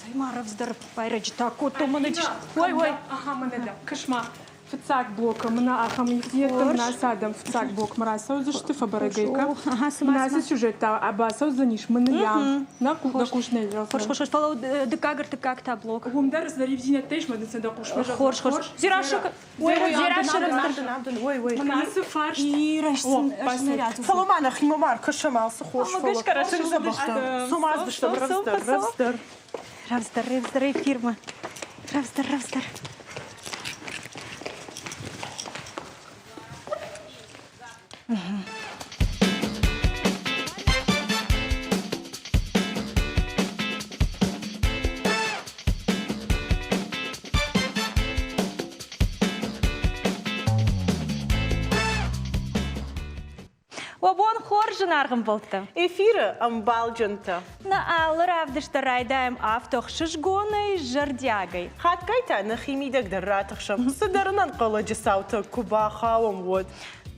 Цӕй-ма рӕвдздӕр байрӕджы та кодтон мӕнӕ Ой, ой. Ага, мӕнӕ дӕ. Кӕс-ма, фыццаг блокы мына ахӕм ивдзинӕдтӕ мын ацы адӕм фыццаг блокмӕ рацӕудзысты, фӕбӕрӕгӕй кӕ. Мын ацы сюжет та бацӕудзӕнис мын ям. Нӕ хъус нӕ Хорз, хорз, хорз, фӕлӕ дыккаг, ӕртыккаг та блок. Уым дӕр цыдӕр ивдзинӕдтӕ ис, мӕ дын сӕ дӕ хъусмӕ зӕгъон. Хорз, хорз. Дзерассӕ, Ацы фарст Фӕлӕ ма нӕхимӕ ма ӕркӕсӕм алцы хорз, фӕлӕ тынг дзӕбӕх дӕ. Цомаздзыстӕм рӕвдздӕр, рӕвдздӕр. Рӕвдздӕр, рӕвдздӕр эфирмӕ. Рӕвдздӕр, рӕвдздӕр. Уӕ бон хорз, зынаргъ ӕмбӕлттӕ! Эфиры ӕмбалджынтӕ. Нӕ алы равдысты райдайӕм афтӕ хсызгонӕй, зӕрдиагӕй. Хатгай та нӕхи мидӕг дӕр ратыхсӕм, цыдӕр ӕнӕнхъӕлӕджы цаутӕ куы бахауӕм, уӕд.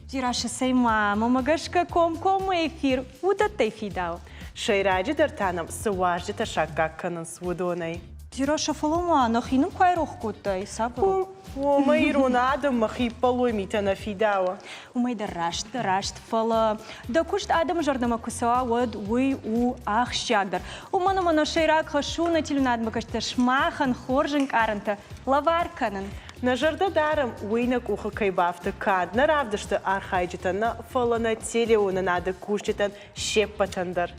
Дзерассӕ, цӕй-ма, мӕмӕ гӕсгӕ комкоммӕ эфир уыдӕттӕй фидауы. Сӕйраджыдӕр та нӕм цы уазджытӕ саккаг кӕнынц, уыдонӕй. Дзерассӕ, фӕлӕ-ма нӕхи нын куы айрох кодтай, цавӕр у? Уомӕ ирон адӕммӕ хиппӕлой митӕ нӕ фидауы. Уымӕй дӕр раст, раст, фӕлӕ дӕ куыст адӕмы зӕрдӕмӕ куы цӕуа, уӕд уый у ахсджиагдӕр. Уымӕн ӕмӕ нӕ сӕйраг хӕс у нӕ телеуынадмӕ кӕсджытӕ сымахӕн хорз ӕнкъарӕнтӕ лӕвар кӕнын. Нӕ зӕрдӕ дарӕм, уый нӕ къухы кӕй бафты канд нӕ равдысты архайджытӕн нӕ, фӕлӕ нӕ телеуынынады кусджытӕн се ппӕтӕн дӕр.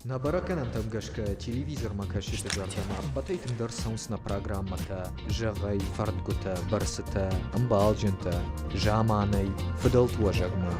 Нӕ бӕрӕггӕнӕнтӕм гӕсгӕ телевизормӕ кӕсджыты зӕрдӕмӕ ӕппӕтӕй тынгдӕр цӕуынц нӕ программӕтӕ, зӕгъай, фӕрдгуытӕ, бӕрцытӕ, ӕмбалджынтӕ, заманӕй, фыдӕлты уӕзӕгмӕ.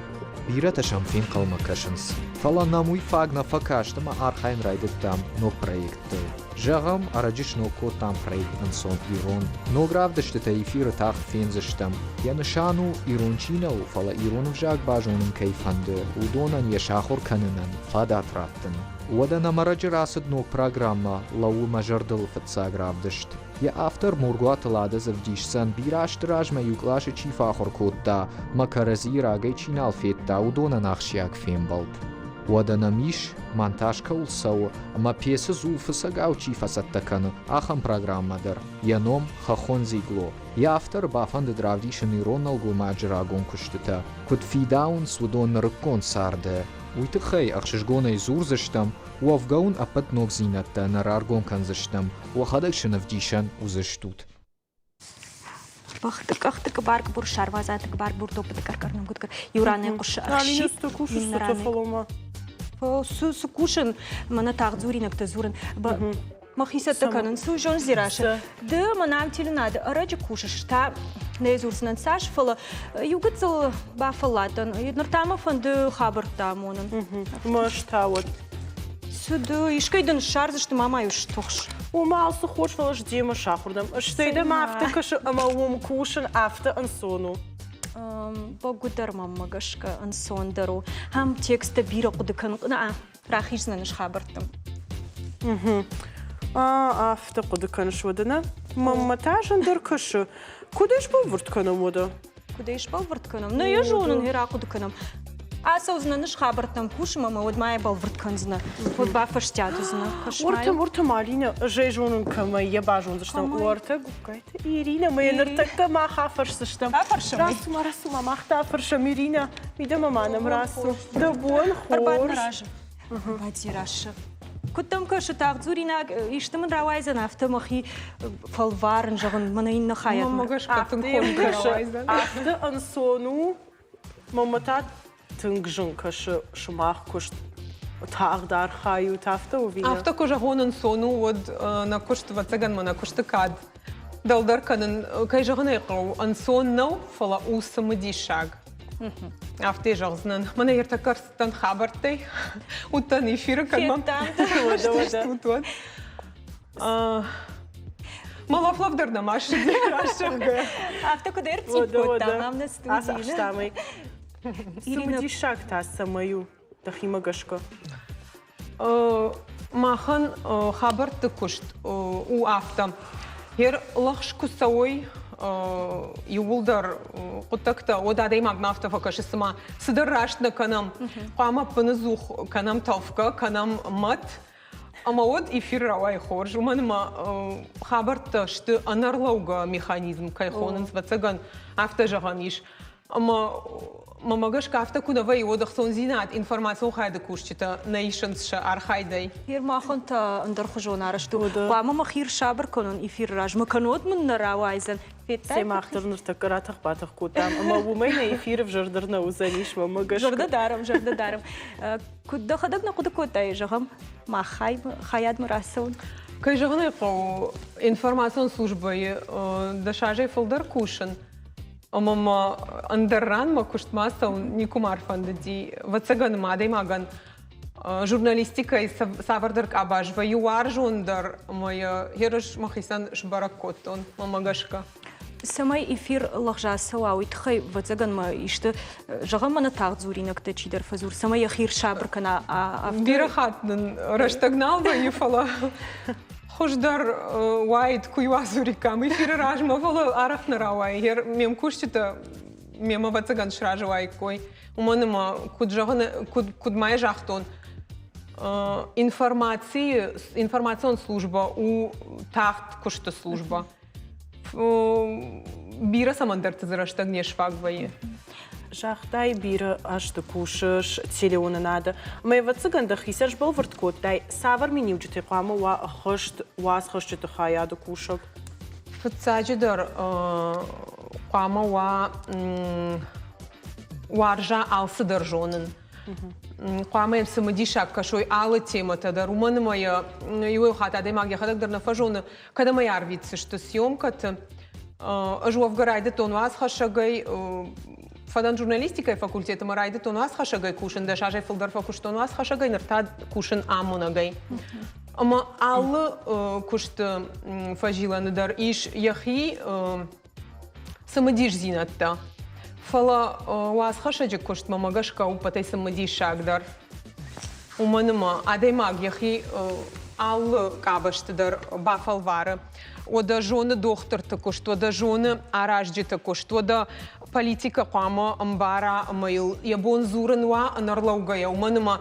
Бирӕтӕ сӕм фенхъӕлмӕ кӕсынц, фӕлӕ нӕм уый фаг нӕ фӕкаст ӕмӕ архайын райдыдтам ног проекттыл. Зӕгъӕм, ӕрӕджы сног кодтам проект «Ӕнцон ирон». Ног равдыстытӕ эфиры тагъд фендзыстӕм. Йӕ нысан у, ирон чи нӕу, фӕлӕ ирон ӕвзаг базонын кӕй фӕнды, уыдонӕн йӕ сахуыр кӕнынӕн фадат раттын. Уӕдӕ нӕм ӕрӕджы рацыд ног программӕ «Лӕууы мӕ зӕрдыл» фыццаг равдыст. Йӕ автор Моргуаты Ладӕ дзы ӕвдисдзӕн, бирӕ азты размӕ иу къласы чи фӕахуыр кодта, мӕ кӕрӕдзийы рагӕй чи нал федта, уыдонӕн ахсджиаг фембӕлд. Уӕдӕ нӕм ис, монтаж кӕуыл цӕуы ӕмӕ пьесы дзул фыцӕгау чи фӕцӕттӕ кӕны, ахӕм программӕ дӕр. Йӕ ном «Хӕххон дзигло». Йӕ авторы бафӕндыд равдисын ирон нӕлгоймаджы рагон куыстытӕ, куыд фидауынц уыдон нырыккон царды. Уый тыххӕй ӕхсызгонӕй дзурдзыстӕм, уӕвгӕ уын ӕппӕт ногдзинӕдтӕ нӕ раргом кӕндзыстӕм, уӕхӕдӕг сын ӕвдисӕн уыдзыстут. Бӕхты къӕхты къыбар-къыбур, сармадзанты къыбар-къыбур, топпыты къӕр-къӕр, нӕмгуыты Иу ранӕй хъуысы ӕхситт, иннӕ ранӕй. Цы, цы кусын, мӕнӕ тагъд дзуринӕгтӕ дзурын. Мӕхи цӕттӕ кӕнын, цы зон Дзерассӕ. Ды мӕнӕ ам телеуынады ӕрӕджы кусыс, та нӕ дзурдзынӕн цас, фӕлӕ иу гыццыл бафӕлладтӕн. Ныр та мӕ фӕнды хабӕрттӕ амонын. Мӕ та уӕд. Цы ды, искӕй дын ссардзысты, ма ма-иу стыхс. Уымӕ алцы хорз, фӕлӕ ӕз демӕ сахуыр дӕн. Стӕй дӕм афтӕ кӕсы, ӕмӕ уым кусын афтӕ ӕнцон у. Бӕгуыдӕр мӕнмӕ гӕсгӕ ӕнцондӕр у. Ам тексттӕ бирӕ хъуыды кӕнын. Нӕ, рахиздзынӕн ӕз хабӕрттӕм. Афтӕ хъуыды кӕныс уӕдӕ, нӕ? Мӕнмӕ та зындӕр кӕсы. Куыд ӕй сбӕлвырд кӕнӕм уӕдӕ? Куыд ӕй сбӕлвырд кӕнӕм? Нӕ йӕ зонын, йӕ рахъуыды кӕнӕм. Ацӕудзынӕ ныс хабӕрттӕм кусынмӕ ӕмӕ уӕд ма йӕ бӕлвырд кӕндзынӕ. Уӕд бафӕстиат уыдзынӕ. Уӕртӕ, уӕртӕ Малинӕ, ӕз ӕй зонын, кӕмӕй йӕ базондзыстӕм. Уӕртӕ Гугкайты Иринӕ, мӕ ныртӕккӕ мах афӕрсдзыстӕм. Афӕрсӕм. Рацу ма, рацу ма, мах та афӕрсӕм, Иринӕ. Мидӕмӕ ма нӕм рацу. Дӕ бон хорз. Бадзирассы. Куыд дӕм кӕсы тагъддзуринаг, исты мын рауайдзӕн, афтӕ мӕхи фӕлварын, зӕгъын, мӕнӕ иннӕ хайадмӕ. Афтӕ ӕнцон у, мӕнмӕ та тынг зын кӕсы сымах куыст. Тагъд архайут, афтӕ у ӕви нӕ? Афтӕ куы зӕгъон ӕнцон у, уӕд нӕ куыст, ӕвӕццӕгӕн, мӕ нӕ куысты кад дӕлдӕр кӕнын, кӕй зӕгъын ӕй хъӕуы, ӕнцон нӕу, фӕлӕ у цымыдисаг. Афтӕ зӕгъдзынӕн. Мӕнӕ ӕртӕккӕ ӕрцыдтӕн хабӕрттӕй. Уыдтӕн эфиры, кӕд мӕм уӕд. Мӕ лафлаф дӕр нӕма ссыди, раст зӕгъгӕ. Афтӕ куыд ӕрцъипп кодтам ам нӕ студийы. Цымыдисаг та цӕмӕй у дӕхимӕ гӕсгӕ? Махӕн хабӕртты куыст у афтӕ. Гъер лӕгъз куы цӕуой иууылдӕр хъуыддӕгтӕ, уӕд адӕймагмӕ афтӕ фӕкӕсы, цыма цыдӕр раст нӕ кӕнӕм. Хъуамӕ ӕппыныдзух кӕнӕм тӕлфгӕ, кӕнӕм мӕт. Ӕмӕ уӕд эфир рауайы хорз, уымӕн ӕмӕ хабӕрттӕ сты ӕнӕрлӕугӕ механизм, кӕй хонынц, ӕвӕццӕгӕн, афтӕ зӕгъӕн ис. Ӕмӕ мӕмӕ гӕсгӕ афтӕ куы нӕ вӕййы, уӕд ӕхцондзинад информацион хайады кусджытӕ нӕ исынц сӕ архайдӕй. Гер махӕн та ӕндӕрхуызон арӕзт у. Хъуамӕ мӕхи рсабыр кӕнон эфиры размӕ, кӕннод мын нӕ рауайдзӕн. Федтай? Мах дӕр ныртӕккӕ ратӕх-батӕх кодтам, ӕмӕ уымӕй нӕ эфир ӕвзӕрдӕр нӕ уыдзӕнис, мӕмӕ гӕсгӕ. Зӕрдӕ дарӕм, зӕрдӕ дарӕм. Куыд дӕхӕдӕг нӕ хъуыды кодтай, зӕгъӕм, мах хайадмӕ рацӕуын? Кӕй зӕгъын ӕй хъӕуы, информацион службӕйы дӕс азӕй фылдӕр кусын, ӕмӕ мӕ ӕндӕр ранмӕ куыстмӕ ацӕуын никуыма ӕрфӕндыди. Ӕвӕццӕгӕн ма адӕймагӕн журналистикӕйы цавӕрдӕр къабаз вӕййы уарзондӕр ӕмӕ йӕ ерыс мӕхицӕн сбӕрӕг кодтон, мӕмӕ гӕсгӕ. Цӕмӕй эфир лӕгъз ацӕуа, уый тыххӕй, ӕвӕццӕгӕн ма исты, зӕгъӕм, мӕнӕ тагъд дзуринӕгтӕ чидӕр фӕдзур, цӕмӕй йӕхи рсабыр кӕна. Бирӕ хатт нын рӕстӕг нал вӕййы, фӕлӕ хуыздӕр уаид, куы-иу адзуриккам эфиры размӕ, фӕлӕ арӕх нӕ рауайы. Ме мкусджытӕ мемӕ ӕвӕццӕгӕн сразы уаиккой. Уымӕн ӕмӕ, куыд зӕгъын, куыд, куыд ма йӕ загътон, информацийы, информацион службӕ у тагъд куысты службӕ. Бирӕ цӕмӕндӕрты дзы рӕстӕг не сфаг вӕййы. Загътай, бирӕ азты кусыс телеуынынады. Ӕмӕ, ӕвӕццӕгӕн, дӕхицӕн сбӕлвырд кодтай, цавӕр миниуджытӕ хъуамӕ уа ӕххӕст уацхӕсджыты хайады кусӕг? Фыццаджыдӕр хъуамӕ уа уарза алцыдӕр зонын. Хъуамӕ йӕм цымыдисаг кӕсой алы темӕтӕ дӕр, уымӕн ӕмӕ йӕ иуӕй хатт адӕймаг йӕхӕдӕг дӕр нӕ фӕзоны, кӕдӕм ӕй арвитдзысты съемкӕты. Ӕз уӕвгӕ райдыдтон уацхӕссӕгӕй, фӕдӕн журналистикӕйы факультеты ӕмӕ райдыдтон уацхӕссӕгӕй кусын, 10 азӕй фылдӕр фӕкуыстон уацхӕссӕгӕй, ныр та кусын амонӕгӕй. Ӕмӕ алы куысты фӕзилӕны дӕр ис йӕхи цымыдисдзинӕдтӕ. Фӕлӕ уацхӕссӕджы куыстмӕ мӕ гӕсгӕ у ӕппӕтӕй цымыдисагдӕр. Уымӕн ӕмӕ адӕймаг йӕхи алы къабӕзты дӕр бафӕлвары. Уӕдӕ зоны дохтырты куыст, уӕдӕ зоны аразджыты куыст, уӕдӕ политикӕ хъуамӕ ӕмбара ӕмӕ йыл йӕ бон дзурын уа ӕнӕрлӕугӕйӕ, уымӕн ӕмӕ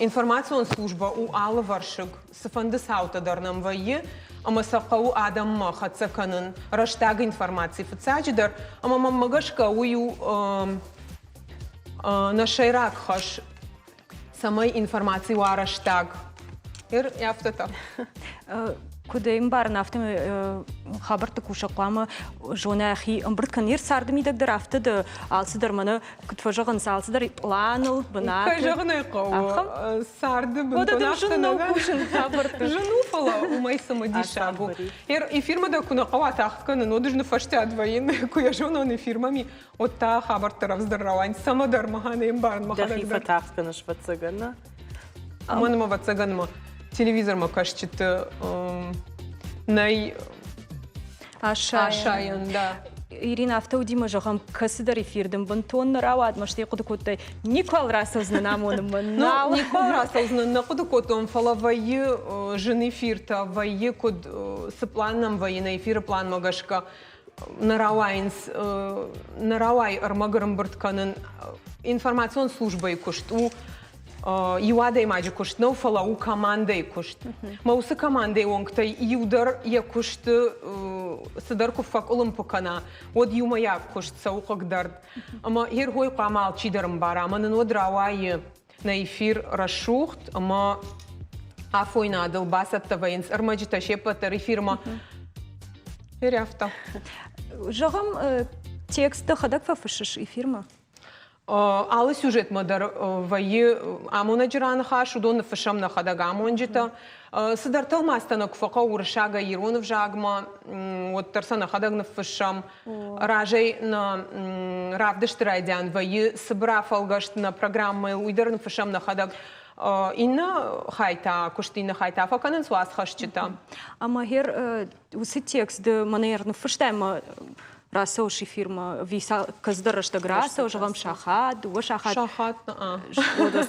информацион службӕ у алывӕрсыг. Цыфӕнды цаутӕ дӕр нӕм вӕййы, ӕмӕ сӕ хъӕуы адӕммӕ хӕццӕ кӕнын рӕстаг информаци фыццаджыдӕр, ӕмӕ мӕнмӕ гӕсгӕ уый у нӕ сӕйраг хӕс, цӕмӕй информаци уа рӕстаг. Афтӕ та. Куыд ӕй ӕмбарын, афтӕмӕй хабӕртты кусӕг хъуамӕ зона хи ӕмбырд кӕн. Йе царды мидӕг дӕр афтӕ дӕ алцыдӕр мӕнӕ куыд фӕзӕгъынц, алцыдӕр пъланыл, бынаты. Кӕй зӕгъын ӕй хъӕуы, царды бынтон афтӕ нӕ кусын хабӕртты. Зын у, фӕлӕ уымӕй цымыдисаг у. Эфирмӕ дӕ куы нӕ хъӕуа тагъд кӕнын, уӕд ӕз ныффӕстиат вӕййын, куы йӕ зонон эфирмӕ ми, уӕд та хабӕрттӕ рӕвдздӕр рауайынц. Цӕмӕдӕр мӕхӕн ӕй ӕмбарын мӕхӕдӕг Дӕхи дӕр. фӕтагъд кӕныс, ӕвӕццӕгӕн, нӕ? Уымӕн ӕмӕ, ӕвӕццӕгӕн, мӕ телевизормӕ кӕсджыты нӕй асайӕн, да. Ирина, афтӕ уыди мӕ, зӕгъӕм, кӕцыдӕр эфир дын бынтон нӕ рауад, мӕ стӕй хъуыды кодтай, никуал рацӕудзынӕн амонынмӕ, нал. Никуал рацӕудзынӕн, нӕ хъуыды кодтон, фӕлӕ вӕййы зын эфиртӕ, вӕййы куыд, цы план нӕм вӕййы нӕ эфиры планмӕ гӕсгӕ, нӕ рауайынц, нӕ рауайы ӕрмӕг ӕрӕмбырд кӕнын. Информацион службӕйы куыст у иу адӕймаджы куыст нӕу, фӕлӕ у командӕйы куыст. Мӕ уыцы командӕйы уӕнгтӕй иу дӕр йӕ куысты цыдӕр куы фӕкъуылымпы кӕна, уӕд иумӕйаг куыст цӕуы хъыгдард. Ӕмӕ йе ргой хъуамӕ алчидӕр ӕмбара, ӕмӕ нын уӕд рауайы нӕ эфир рӕсугъд ӕмӕ афойнадыл бацӕттӕ вӕййынц ӕрмӕджытӕ се ппӕт дӕр эфирмӕ. Афтӕ. Зӕгъӕм, текст дӕхӕдӕг фӕфыссыс эфирмӕ? Алы сюжетмӕ дӕр вӕййы амонӕджы раныхас, уыдон ныффыссӕм нӕхӕдӕг амонджытӕ. Цыдӕр тӕлмацтӕ нӕ куы фӕхъӕуы уырыссагӕй ирон ӕвзагмӕ, уӕддӕр сӕ нӕхӕдӕг ныффыссӕм. Разӕй нӕ равдысты райдиан вӕййы цыбыр афӕлгӕст нӕ программӕйыл, уый дӕр ныффыссӕм нӕхӕдӕг. Иннӕ хай та, куысты иннӕ хай та фӕкӕнынц уацхӕсджытӕ. Ӕмӕ гъер уыцы текст ды мӕнӕ ныффыстай ӕмӕ рацӕуыс эфирмӕ, ӕви кӕцыдӕр рӕстӕг рацӕуы, зӕгъӕм, сахат, дыууӕ сахат. Сахат,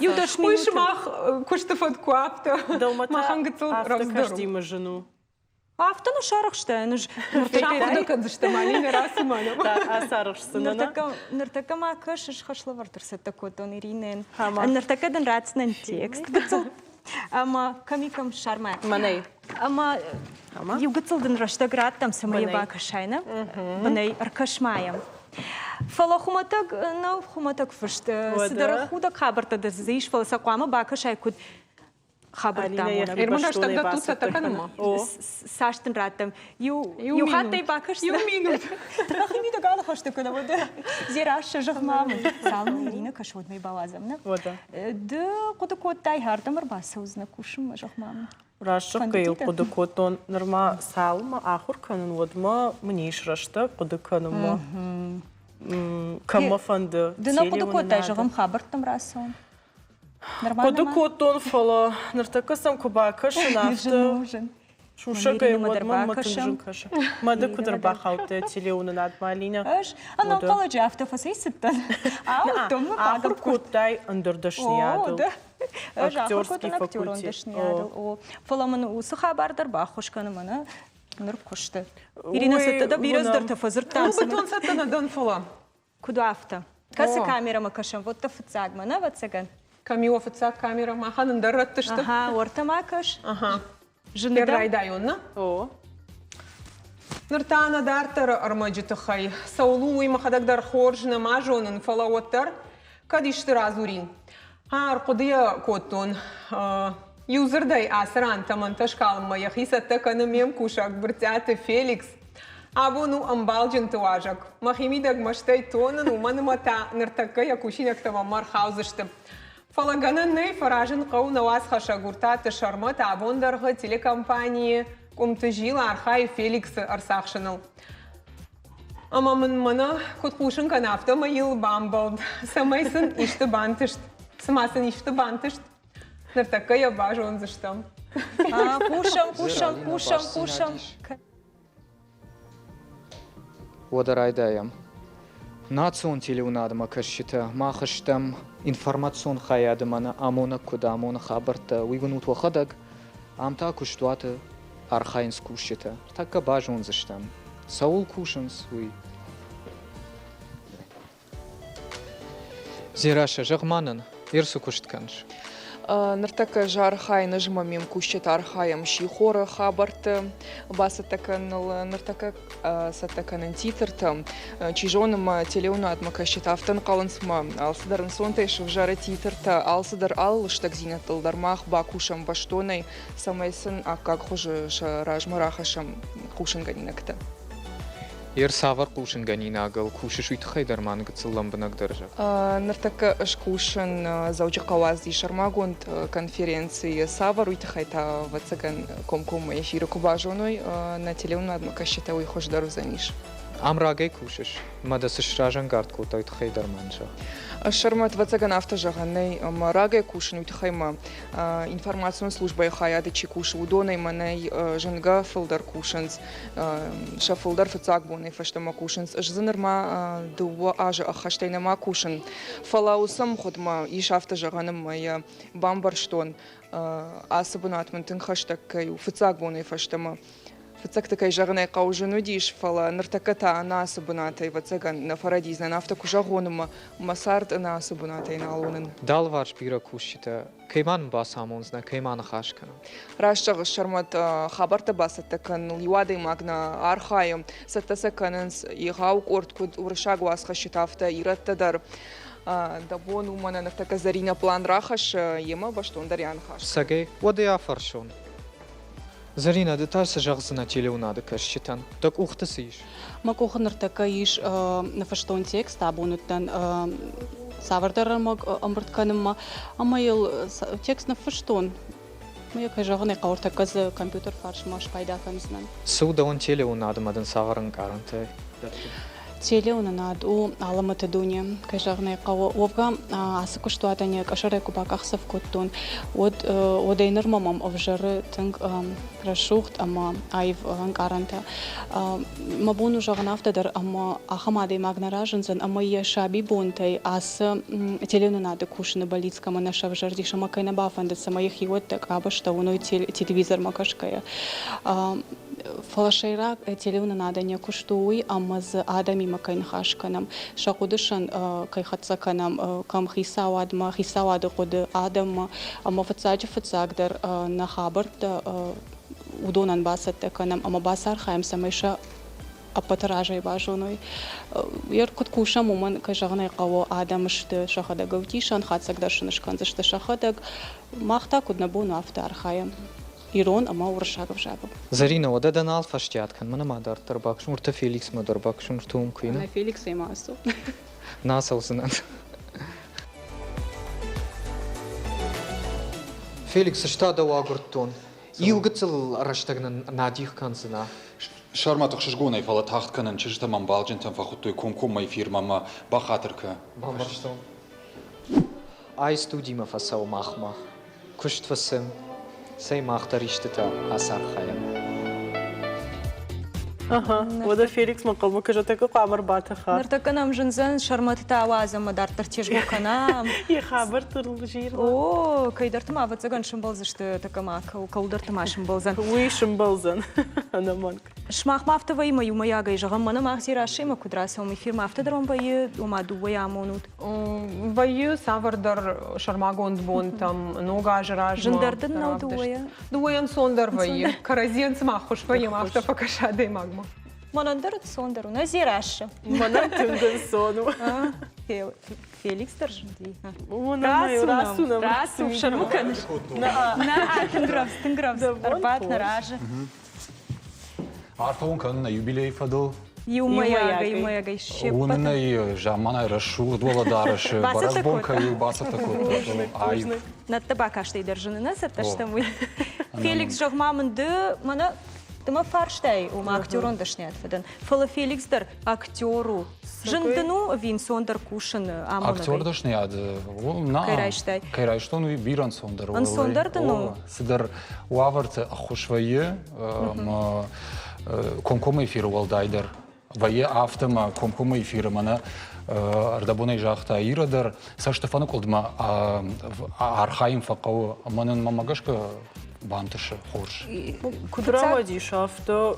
Иу 10 минуты. Уый сымах куысты фӕткуы афтӕ. Махӕн гыццыл рӕвдздӕр у. Зын у. Афтӕ нӕ сарӕхстӕн ӕз. Сахуыр кӕндзыстӕм, Алинӕ, рацу ма нӕм. Ацарӕхсдзынӕ. Ныртӕккӕ ма кӕсыс, хӕслӕвӕрд ӕрцӕттӕ кодтон Иринӕйӕн. Ныртӕккӕ дын ратдзынӕн текст гыццыл. Ӕмӕ кӕм и кӕм ссар-ма. Мӕнӕй. Ӕмӕ иу гыццыл дын рӕстӕг раттӕм, цӕмӕй йӕ бакӕсай, нӕ? Бынӕй ӕркӕс-ма йӕм. Фӕлӕ хуымӕтӕг нӕу хуымӕтӕг фыст. Цыдӕр худӕг хабӕрттӕ дӕр дзы ис, фӕлӕ сӕ хъуамӕ бакӕсай куыд хабӕрттӕ амонӕг. Ирмӕ рӕстӕг дӕттут цӕттӕ кӕнынмӕ? Цас дын раттӕм? Иу иу хаттӕй бакӕсдзынӕ. Иу минут. Дӕхи мидӕг аныхӕсты кӕнӕ уӕдӕ. Дзерассӕ, зӕгъ ма мын, цалынмӕ Иринӕ кӕсы, уӕдмӕ бауадзӕм, нӕ? Уӕдӕ. Ды хъуыды кодтай, ардӕм ӕрбацӕудзынӕ кусынмӕ, зӕгъ ма мын. Раст зӕгъгӕ-иу хъуыды кодтон, нырма цалынмӕ ахуыр кӕнын, уӕдмӕ мын ис рӕстӕг хъуыды кӕнынмӕ. Кӕм мӕ фӕнды. Ды нӕ хъуыды кодтай, зӕгъӕм, хабӕрттӕм рацӕуын? Хъуыды кодтон, фӕлӕ ныртӕккӕ сӕм куы бакӕсын, афтӕ сусӕгӕй уӕд мӕнмӕ тынг зын кӕсы. Мӕ ды куыд ӕрбахаудтӕ телеуынынадмӕ, Алинӕ? Ӕз ӕнӕнхъӕлӕджы афтӕ фӕцӕйцыдтӕн. Ауыдтон мӕ Ахуыр кодтай ӕндӕр дӕсныйадыл. Ӕз ахуыр кодтон актерон дӕсныйадыл. О, фӕлӕ мын уыцы хабар дӕр баххуыс кӕны мӕнӕ ныр куысты. Ирина, цӕттӕ дӕ бирӕ цыдӕртӕ фӕдзырдтам. Ну, бынтон цӕттӕ нӕ дӕн, фӕлӕ. Куыд у афтӕ? Кӕцы камерӕмӕ кӕсӕм? Вот дӕ фыццагмӕ, нӕ, ӕвӕццӕгӕн? Кӕм и уӕ фыццаг камерӕ? Махӕн ӕндӕр рӕтты сты. Ага, уӕртӕ ма кӕс. Ага. Зыны дӕм? Райдайон, нӕ? О. Ныр та нӕ дарддӕры ӕрмӕджы тыххӕй. Цӕуыл у, уый мӕхӕдӕг дӕр хорз нӕма зонын, фӕлӕ уӕддӕр кӕд исты радзурин. Ӕрхъуыды йӕ кодтон. Иу дзырдӕй ацы ран тӕмӕнтӕ скалынмӕ йӕхи цӕттӕ кӕны ме мкусӕг Брытъиаты Феликс. Абон у ӕмбалджынты уазӕг. Мӕхимидӕг мӕстӕй тонын, уымӕн ӕмӕ та ныртӕккӕ йӕ кусинӕгтӕ мӕм ӕрхаудзысты. Фӕлӕ гӕнӕн нӕй, фӕразын хъӕуы нӕ уацхӕссӕг Уртаты Сӕрмӕт абондӕргъы телекомпанийы къуымты зилы архайы Феликсы ӕрцахсыныл. Ӕмӕ мын мӕнӕ куыд хъусын кӕны, афтӕмӕй йыл бамбӕлд, цӕмӕй сын исты бантыст. Цыма сын исты бантыст, ныртӕккӕ йӕ базондзыстӕм. Хъусӕм, хъусӕм, хъусӕм, хъусӕм. Уӕдӕ райдайӕм. Национ телеуынадмӕ кӕсджытӕ, мах стӕм информацион хайады мӕнӕ амонӕг куыд амоны хабӕрттӕ, уый уынут уӕхӕдӕг. Ам та куыстуаты архайынц кусджытӕ. Тӕккӕ базондзыстӕм, цӕуыл кусынц, уый. Дзерассӕ, зӕгъ-ма нын, Ир цы куыст кӕныс? Ныртӕккӕ ӕз архайын, ӕз ӕмӕ ме мкусджытӕ архайӕм сихоры хабӕртты бацӕттӕ кӕныныл. Ныртӕккӕ цӕттӕ кӕнын титртӕ. Чи зоны, мӕ телеуынадмӕ кӕсджытӕ афтӕ ӕнхъӕлынц, ӕмӕ алцыдӕр ӕнцонтӕй сывзӕры титртӕ, алцыдӕр алы лыстӕгдзинӕдтыл дӕр мах бакусӕм бӕстонӕй, цӕмӕй сын аккаг хуызы сӕ размӕ рахӕссӕм хъусынгӕнинӕгтӕ. Ер цавӕр хъусынгӕнинагыл кусыс, уый тыххӕй дӕр ма гыццыл лӕмбынӕгдӕр зӕгъ. Ныртӕккӕ ӕз кусын Дзӕуджыхъӕуы азди сӕрмагонд конференцийы. Цавӕр, уый тыххӕй та, ӕвӕццӕгӕн, комкоммӕ эфиры куы базоной нӕ телеуынадмӕ кӕсджытӕ, уый хуыздӕр уыдзӕнис. Ам рагӕй кусыс? Ӕмӕ дӕ цы сразӕнгард кодта, уый тыххӕй дӕр ма зӕгъ. Сӕрмӕт, ӕвӕццӕгӕн, афтӕ зӕгъӕн нӕй, ӕмӕ рагӕй кусын, уый тыххӕй мӕ информацион службӕйы хайады чи кусы, уыдонӕй мӕнӕй зынгӕ фылдӕр кусынц. Сӕ фылдӕр фыццаг бонӕй фӕстӕмӕ кусынц. Ӕз дзы нырма дыууӕ азы ӕххӕстӕй нӕма кусын. Фӕлӕ уыцы ӕмгъуыдмӕ ис афтӕ зӕгъӕн, ӕмӕ йӕ бамбӕрстон, ацы бынат мын тынг хӕстӕг кӕй у фыццаг бонӕй фӕстӕмӕ. Фыццӕгты, кӕй зӕгъын ӕй хъӕуы, зын уыдис, фӕлӕ ныртӕккӕ та ӕнӕ ацы бынатӕй, ӕвӕццӕгӕн, нӕ фӕрӕдидзынӕн, афтӕ куы зӕгъон, ӕмӕ мӕ цард ӕнӕ ацы бынатӕй нал уынын. Дӕ алыварс бирӕ кусджытӕ Кӕй ма нын бацамондзынӕ, кӕй ма ныхас кӕнӕм? Раст зӕгъыс, Сӕрмӕт, хабӕрттӕ бацӕттӕ кӕныныл иу адӕймаг нӕ архайы. Цӕттӕ сӕ кӕнынц егъау къорд куыд уырыссаг уацхӕсджытӕ, афтӕ ирӕттӕ дӕр. Дӕ бон у мӕнӕ ныртӕккӕ Зӕринӕ план рахӕссы, йемӕ бӕстондӕр йӕ аныхас. Цӕгӕй, уӕд ӕй афӕрсон. Зӕринӕ, ды та цы зӕгъдзынӕ телеуынады кӕсджытӕн? Дӕ къухты цы ис? Мӕ къухы ныртӕккӕ ис ныффыстон текст, абон уыдтӕн цавӕрдӕр ӕрмӕг ӕмбырд кӕнынмӕ ӕмӕ йыл текст ныффыстон. Ӕмӕ йӕ, кӕй зӕгъын ӕй хъӕуы, ӕртӕккӕ дзы компьютер фарсмӕ спайда кӕндзынӕн. Цы у дӕуӕн телеуынадмӕ дын цавӕр ӕнкъарӕнтӕ дӕтты? Телеуынынад у алӕмӕты дуне, кӕй зӕгъын ӕй хъӕуы. Уӕвгӕ, ацы куыстуатӕн йӕ къӕсӕрӕй куы бакъахдзӕф кодтон, уӕд уӕдӕй нырмӕ мӕм ӕвзӕры тынг рӕсугъд ӕмӕ аив ӕнкъарӕнтӕ. Мӕ бон у зӕгъын афтӕ дӕр, ӕмӕ ахӕм адӕймаг нӕ разындзӕн, ӕмӕ йӕ сабибонтӕй ацы телеуынынады кусыны бӕллиц кӕмӕ нӕ сӕвзӕрдис ӕмӕ кӕй нӕ бафӕндыд, цӕмӕй йӕ хиуӕттӕ, къабӕзтӕ уыной телевизормӕ кӕсгӕйӕ. Фӕлӕ сӕйраг телеуынынадӕн йӕ куыст у уый, ӕмӕ дзы адӕмимӕ кӕй ныхас кӕнӕм, сӕ хъуыды сын кӕй хӕццӕ кӕнӕм, кӕм хицауадмӕ, хицауады хъуыды адӕммӕ, ӕмӕ фыццаджы-фыццагдӕр нӕ хабӕрттӕ уыдонӕн бацӕттӕ кӕнӕм ӕмӕ бацархайӕм, цӕмӕй сӕ ӕппӕты разӕй базоной. Ер куыд кусӕм, уымӕн, кӕй зӕгъын ӕй хъӕуы, адӕм сты сӕхӕдӕг ӕвдисӕн, хатдзӕг дӕр сын скӕндзысты сӕхӕдӕг. Мах та куыд нӕ бон у, афтӕ архайӕм ирон ӕмӕ уырыссаг ӕвзагыл. Зӕринӕ, уӕдӕ дӕ нал фӕстиат кӕн, мӕнӕ ма дарддӕр бакӕс, уыртӕ Феликсмӕ дӕр бакӕс, уыртӕ уым куы и, Ӕнӕ Феликсӕй ма ацу. Нӕ ацӕудзынӕн. Феликс, ӕз та дӕу агуырдтон. Иу гыццыл рӕстӕг нын нӕ адих кӕндзынӕ. Сӕрмӕт ӕхсызгонӕй, фӕлӕ тагъд кӕнын чызджытӕм ӕмбалджынтӕм фӕхуыдтой комкоммӕ эфирмӕ бахатыр кӕ. Бамбӕрстон. Ай студимӕ фӕцӕуы махмӕ. Куыст фысым. Цӕй мах дӕр истытӕ ацархайӕм. Ага, уӕдӕ Феликсмӕ хъӕумӕ кӕсӕтӕккӕ хъуамӕ ӕрбатӕха. Ныртӕккӕ нӕм зындзӕн сӕрмӕтытӕ ауадзӕм ӕмӕ дарддӕр тезгъо кӕнӕм. Йӕ хабӕрттыл зирла. О, кӕйдӕрты ма ӕвӕццӕгӕн сымбӕлдзысты, тӕккӕ ма кӕуылдӕрты ма сымбӕлдзӕн. Уый сымбӕлдзӕн, ӕнӕмӕнг. Сымах ма афтӕ вӕййы мӕ иумӕйагӕй зӕгъӕм, мӕнӕ мах Дзерассӕимӕ куыд рацӕуӕм эфирмӕ, афтӕ дӕр уӕм вӕййы, ома дыууӕйӕ амонут. Вӕййы цавӕрдӕр сӕрмагонд бонтӕм, Ног азы размӕ. Зындӕр дын нӕу дыууӕйӕ? Дыууӕйӕ ӕнцондӕр вӕййы. Кӕрӕдзийӕн цыма ӕххуыс вӕййӕм, афтӕ фӕкӕсы адӕймагмӕ. Мӕнӕн дӕр ӕнцондӕр у, нӕ Дзерассӕ. Мӕнӕн тынг ӕнцон у. Феликс дӕр зынди. Рацу нӕм, рацу, фсӕрмы кӕныс. Нӕ, тынг рӕвдз, тынг рӕвдз. Ӕрбадт нӕ разы. Арфӕ уын кӕнын нӕ юбилейы фӕдыл. Иумӕйагӕй, иумӕйагӕй се Уынын ӕй заманай рӕсугъд уӕлӕдарӕсы бӕрӕгбон кӕй у, бацӕттӕ кодта. Аив. Нӕдты бакастӕй дӕр зыны, нӕ цӕттӕ стӕм уый. Феликс, зӕгъ-ма мын, ды мӕнӕ ды мӕ фарстай, ома актерон дӕсныйад фӕдӕн. Фӕлӕ Феликс дӕр актер у. Зын дын у ӕви ӕнцондӕр кусын амонӕгӕй? Актер дӕсныйад на. Кӕй райстай? Кӕй райстон, уый бирӕ ӕнцондӕр у. Ӕнцондӕр дын у? Цыдӕр уавӕрты ӕххуыс вӕййы ӕмӕ комкоммӕ эфиры уӕлдайдӕр вӕййы афтӕ ӕмӕ комкоммӕ эфиры мӕнӕ ӕрдӕбонӕй загъта Ира дӕр, цӕстыфӕныкъуылдмӕ архайын фӕхъӕуы ӕмӕ нын мӕмӕ гӕсгӕ бантысы хорз. Куыд рауадис афтӕ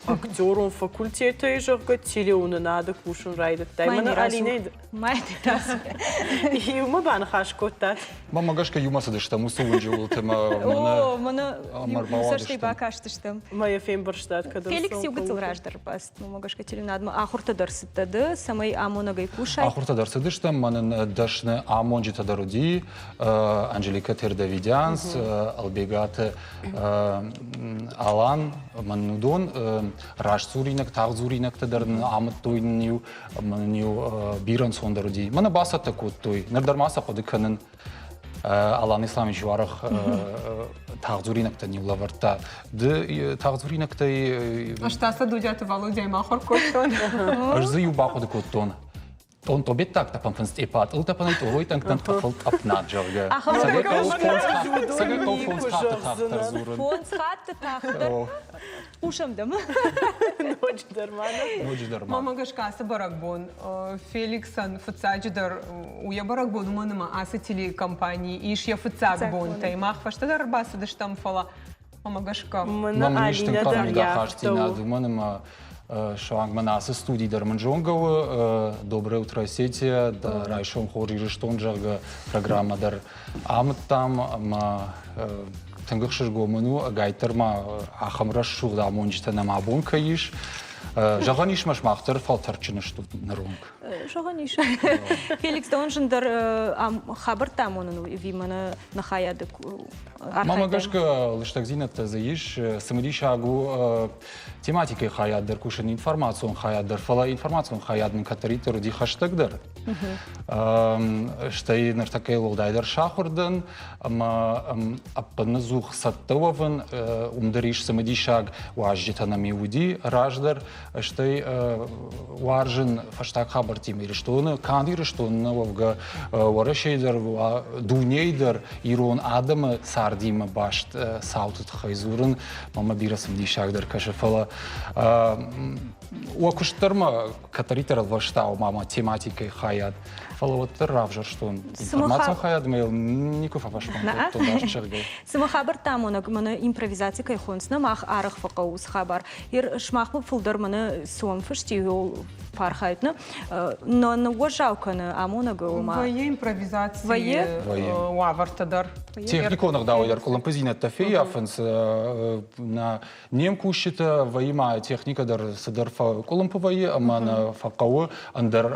актерон факультетӕй, зӕгъгӕ, телеуынынады кусын райдыдтай? Мӕнӕ Алинӕ Иумӕ баныхас кодтат? Мӕнмӕ гӕсгӕ иумӕ цыдыстӕм уыцы уынджы уылты мӕ О, мӕнӕ цӕстӕй бакастыстӕм. Мӕ йӕ фембӕрстат, кӕд Феликс иу гыццыл раздӕр бацыд, мӕнмӕ гӕсгӕ телеуынадмӕ ахуыртӕ дӕр цыдтӕ ды, цӕмӕй амонӕгӕй кусай. Ахуыртӕ дӕр цыдыстӕм, мӕнӕн дӕсны амонджытӕ дӕр уыди, Анжелика Тердавидянц, Албегаты Алан, мӕн уыдон растдзуринаг, тагъддзуринӕгтӕ дӕр амыдтой нын-иу ӕмӕ нын-иу бирӕ ӕнцондӕр уыди. Мӕнӕ бацӕттӕ кодтой, ныр дӕр ма сӕ хъуыды кӕнын. Алан Исламович уарах тагъддзуринӕгтӕн-иу лӕвӕрдта. Ды тагъддзуринӕгтӕй... Ӕз та сӕ Дудиаты Валодяимӕ ахуыр кодтон. Ӕз дзы иу бахъуыды кодтон. Тъонтъобеттаг тъӕпӕнфындз тъепа, тъылтъӕпӕнӕй тъорой тъӕнгтӕн тъӕфыл тъӕпнад, зӕгъгӕ. Цӕгӕй хъӕуы фондз хатты тагъддӕр дзурын. Фондз хатты тагъддӕр. Хъусӕм дӕм. Ноджыдӕр ма. Ноджыдӕр ма. Мӕнмӕ гӕсгӕ ацы бӕрӕгбон Феликсӕн фыццаджыдӕр у йӕ бӕрӕгбон, уымӕн ӕмӕ ацы телекомпанийы ис йӕ фыццаг бонтӕй. Мах фӕстӕдӕр ӕрбацыдыстӕм, фӕлӕ мӕнмӕ гӕсгӕ. Мӕм ис тынг хъӕрмуд ахастдзинад, уымӕн ӕмӕ суанг мӕн ацы студи дӕр мын зонгӕ у Доброе утро, Осетия, райсом хорз Ирыстон, зӕгъгӕ, программӕ дӕр амыдтам ӕмӕ тынг ӕхсызгон мын у, ӕгайтдӕр ма ахӕм рӕсугъд амонджытӕ нӕм абон кӕй ис. Зӕгъӕн ис, мӕ сымах дӕр фӕлтӕрдджын стут ныронг. Зӕгъӕн ис. Феликс, дӕуӕн зындӕр хабӕрттӕ амонын у ӕви мӕнӕ нӕ хайады Мӕнмӕ гӕсгӕ лыстӕгдзинӕдтӕ дзы ис. Цымыдисаг у тематикӕйы хайад дӕр кусын, информацион хайад дӕр, фӕлӕ информацион хайад мын кӕддӕриддӕр уыди хӕстӕгдӕр. Стӕй ныртӕккӕ уӕлдайдӕр сахуыр дӕн ӕмӕ ӕппынӕдзух цӕттӕ уӕвын, уым дӕр ис цымыдисаг уазджытӕ нӕм уыди раздӕр, стӕй уарзын фӕстаг хабӕрттимӕ Ирыстоны, канд Ирыстоны нӕ уӕвгӕ Уӕрӕсейы дӕр, дунейы дӕр ирон адӕмы цардимӕ баст цауты тыххӕй дзурын мӕмӕ бирӕ цымыдисагдӕр кӕсы, фӕлӕ. Уӕ куыст дӕр ма кӕддӕриддӕр ӕлвӕста, ома мӕ тематикӕйы хайад, фӕлӕ уӕддӕр равзӕрстон информацион хайад ӕмӕ йыл никуы фӕфӕсмон кодтон, раст зӕгъгӕ. Цымӕ хабӕрттӕ амонӕг мӕнӕ импровизаци кӕй хонынц, нӕ мах арӕх фӕхъӕуы уыцы хабар. Ер сымахмӕ фылдӕр мӕнӕ цы уӕм фыст и, фархайд, нӕ? Нӕ ныууӕззау кӕны амонӕг, ома. Вӕййы импровизацийы уавӕртӕ дӕр. Техникон ӕгъдауӕй дӕр къуылымпыдзинӕдтӕ феййафынц нӕ Не мкусджытӕ вӕййы ма техникӕ дӕр цыдӕр фӕкъуылымпы вӕййы ӕмӕ нӕ фӕхъӕуы ӕндӕр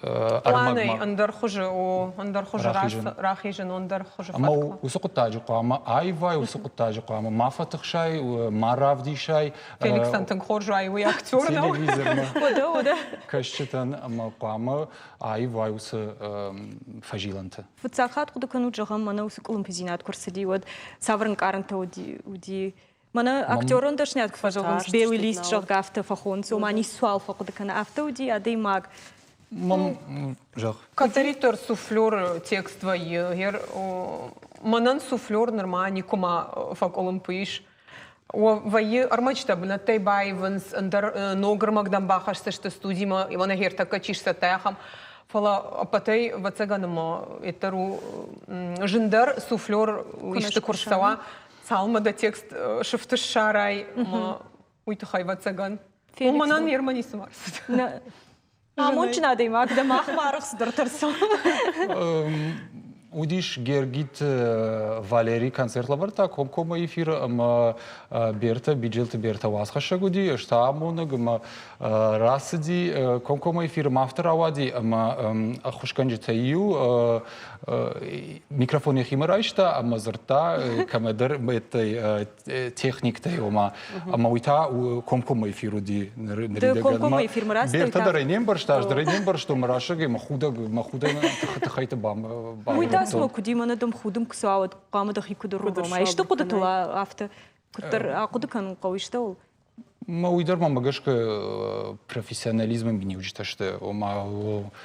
ӕрмӕгмӕ. Ӕндӕр хуызы, о, ӕндӕр хуызы рахизын, ӕндӕр хуызы Ӕмӕ уыцы хъуыддаджы хъуамӕ аивай, уыцы хъуыддаджы хъуамӕ ма фӕтыхсай, ма равдисай. Феликсӕн тынг хорз уайы, уый актер нӕу. Телевизормӕ кӕсджытӕн ӕмӕ хъуамӕ аивай уыцы фӕзилӕнты. Фыццаг хатт хъуыды кӕнут, зӕгъӕм, мӕнӕ уыцы къуылымпыдзинад куы рцыди, уӕд цавӕр ӕнкъарӕнтӕ уыди? Мӕнӕ актерон дӕсныйад куы фӕзӕгъынц, белый лист, зӕгъгӕ, афтӕ фӕхонынц, ома ницуал фӕхъуыды кӕны. Афтӕ уыди адӕймаг. Зӕгъ. Кӕддӕриддӕр суфлер текст вӕййы. Мӕнӕн суфлер нырма никуыма фӕкъуылымпы ис. Вӕййы ӕрмӕджытӕ бынӕттӕй баивынц, ӕндӕр ног ӕрмӕг дӕм бахӕсдзысты студимӕ, мӕнӕ ӕртӕккӕ чи сцӕттӕ, ахӕм. Фӕлӕ ӕппӕтӕй, ӕвӕццӕгӕн, ӕмӕ йеддӕр у зындӕр суфлер исты куы рцӕуа, цалынмӕ дӕ текст сыфты ссарай, ӕмӕ уый тыххӕй, ӕвӕццӕгӕн. Мӕнӕн ермӕ ницы ма рцыд. Амондджын адӕймаг дӕ мах ма цыдӕр тӕрсӕм. Уыдис Гергит Валерий концерт лӕвӕрдта комкоммӕ эфиры ӕмӕ Берта, Биджелты Берта уацхӕссӕг уыди, ӕз та амонӕг ӕмӕ рацыди комкоммӕ эфиры ма афтӕ рауади ӕмӕ ӕххуысгӕнджытӕй иу микрофон йӕхимӕ райста ӕмӕ дзырдта кӕмӕдӕр техниктӕй, ома ӕмӕ уый та комкоммӕ эфир уыди ныридӕгӕн. Эфирмӕ рацыд. Бертӕ дӕр ӕй не мбӕрста, ӕз дӕр ӕй не мбӕрстон, мӕ расыгӕй мӕ худӕг, мӕ худӕг тыххӕйты бам. Уый та цыма куыд и, мӕнӕ дӕм худын куы цӕуа, уӕд хъуамӕ дӕхи куыд ӕрурома. Исты хъуыдытыл афтӕ куыддӕр ахъуыды кӕнын хъӕуы истӕуыл? Мӕ уый дӕр мӕм гӕсгӕ профессионализмы миниуджытӕ сты. Ома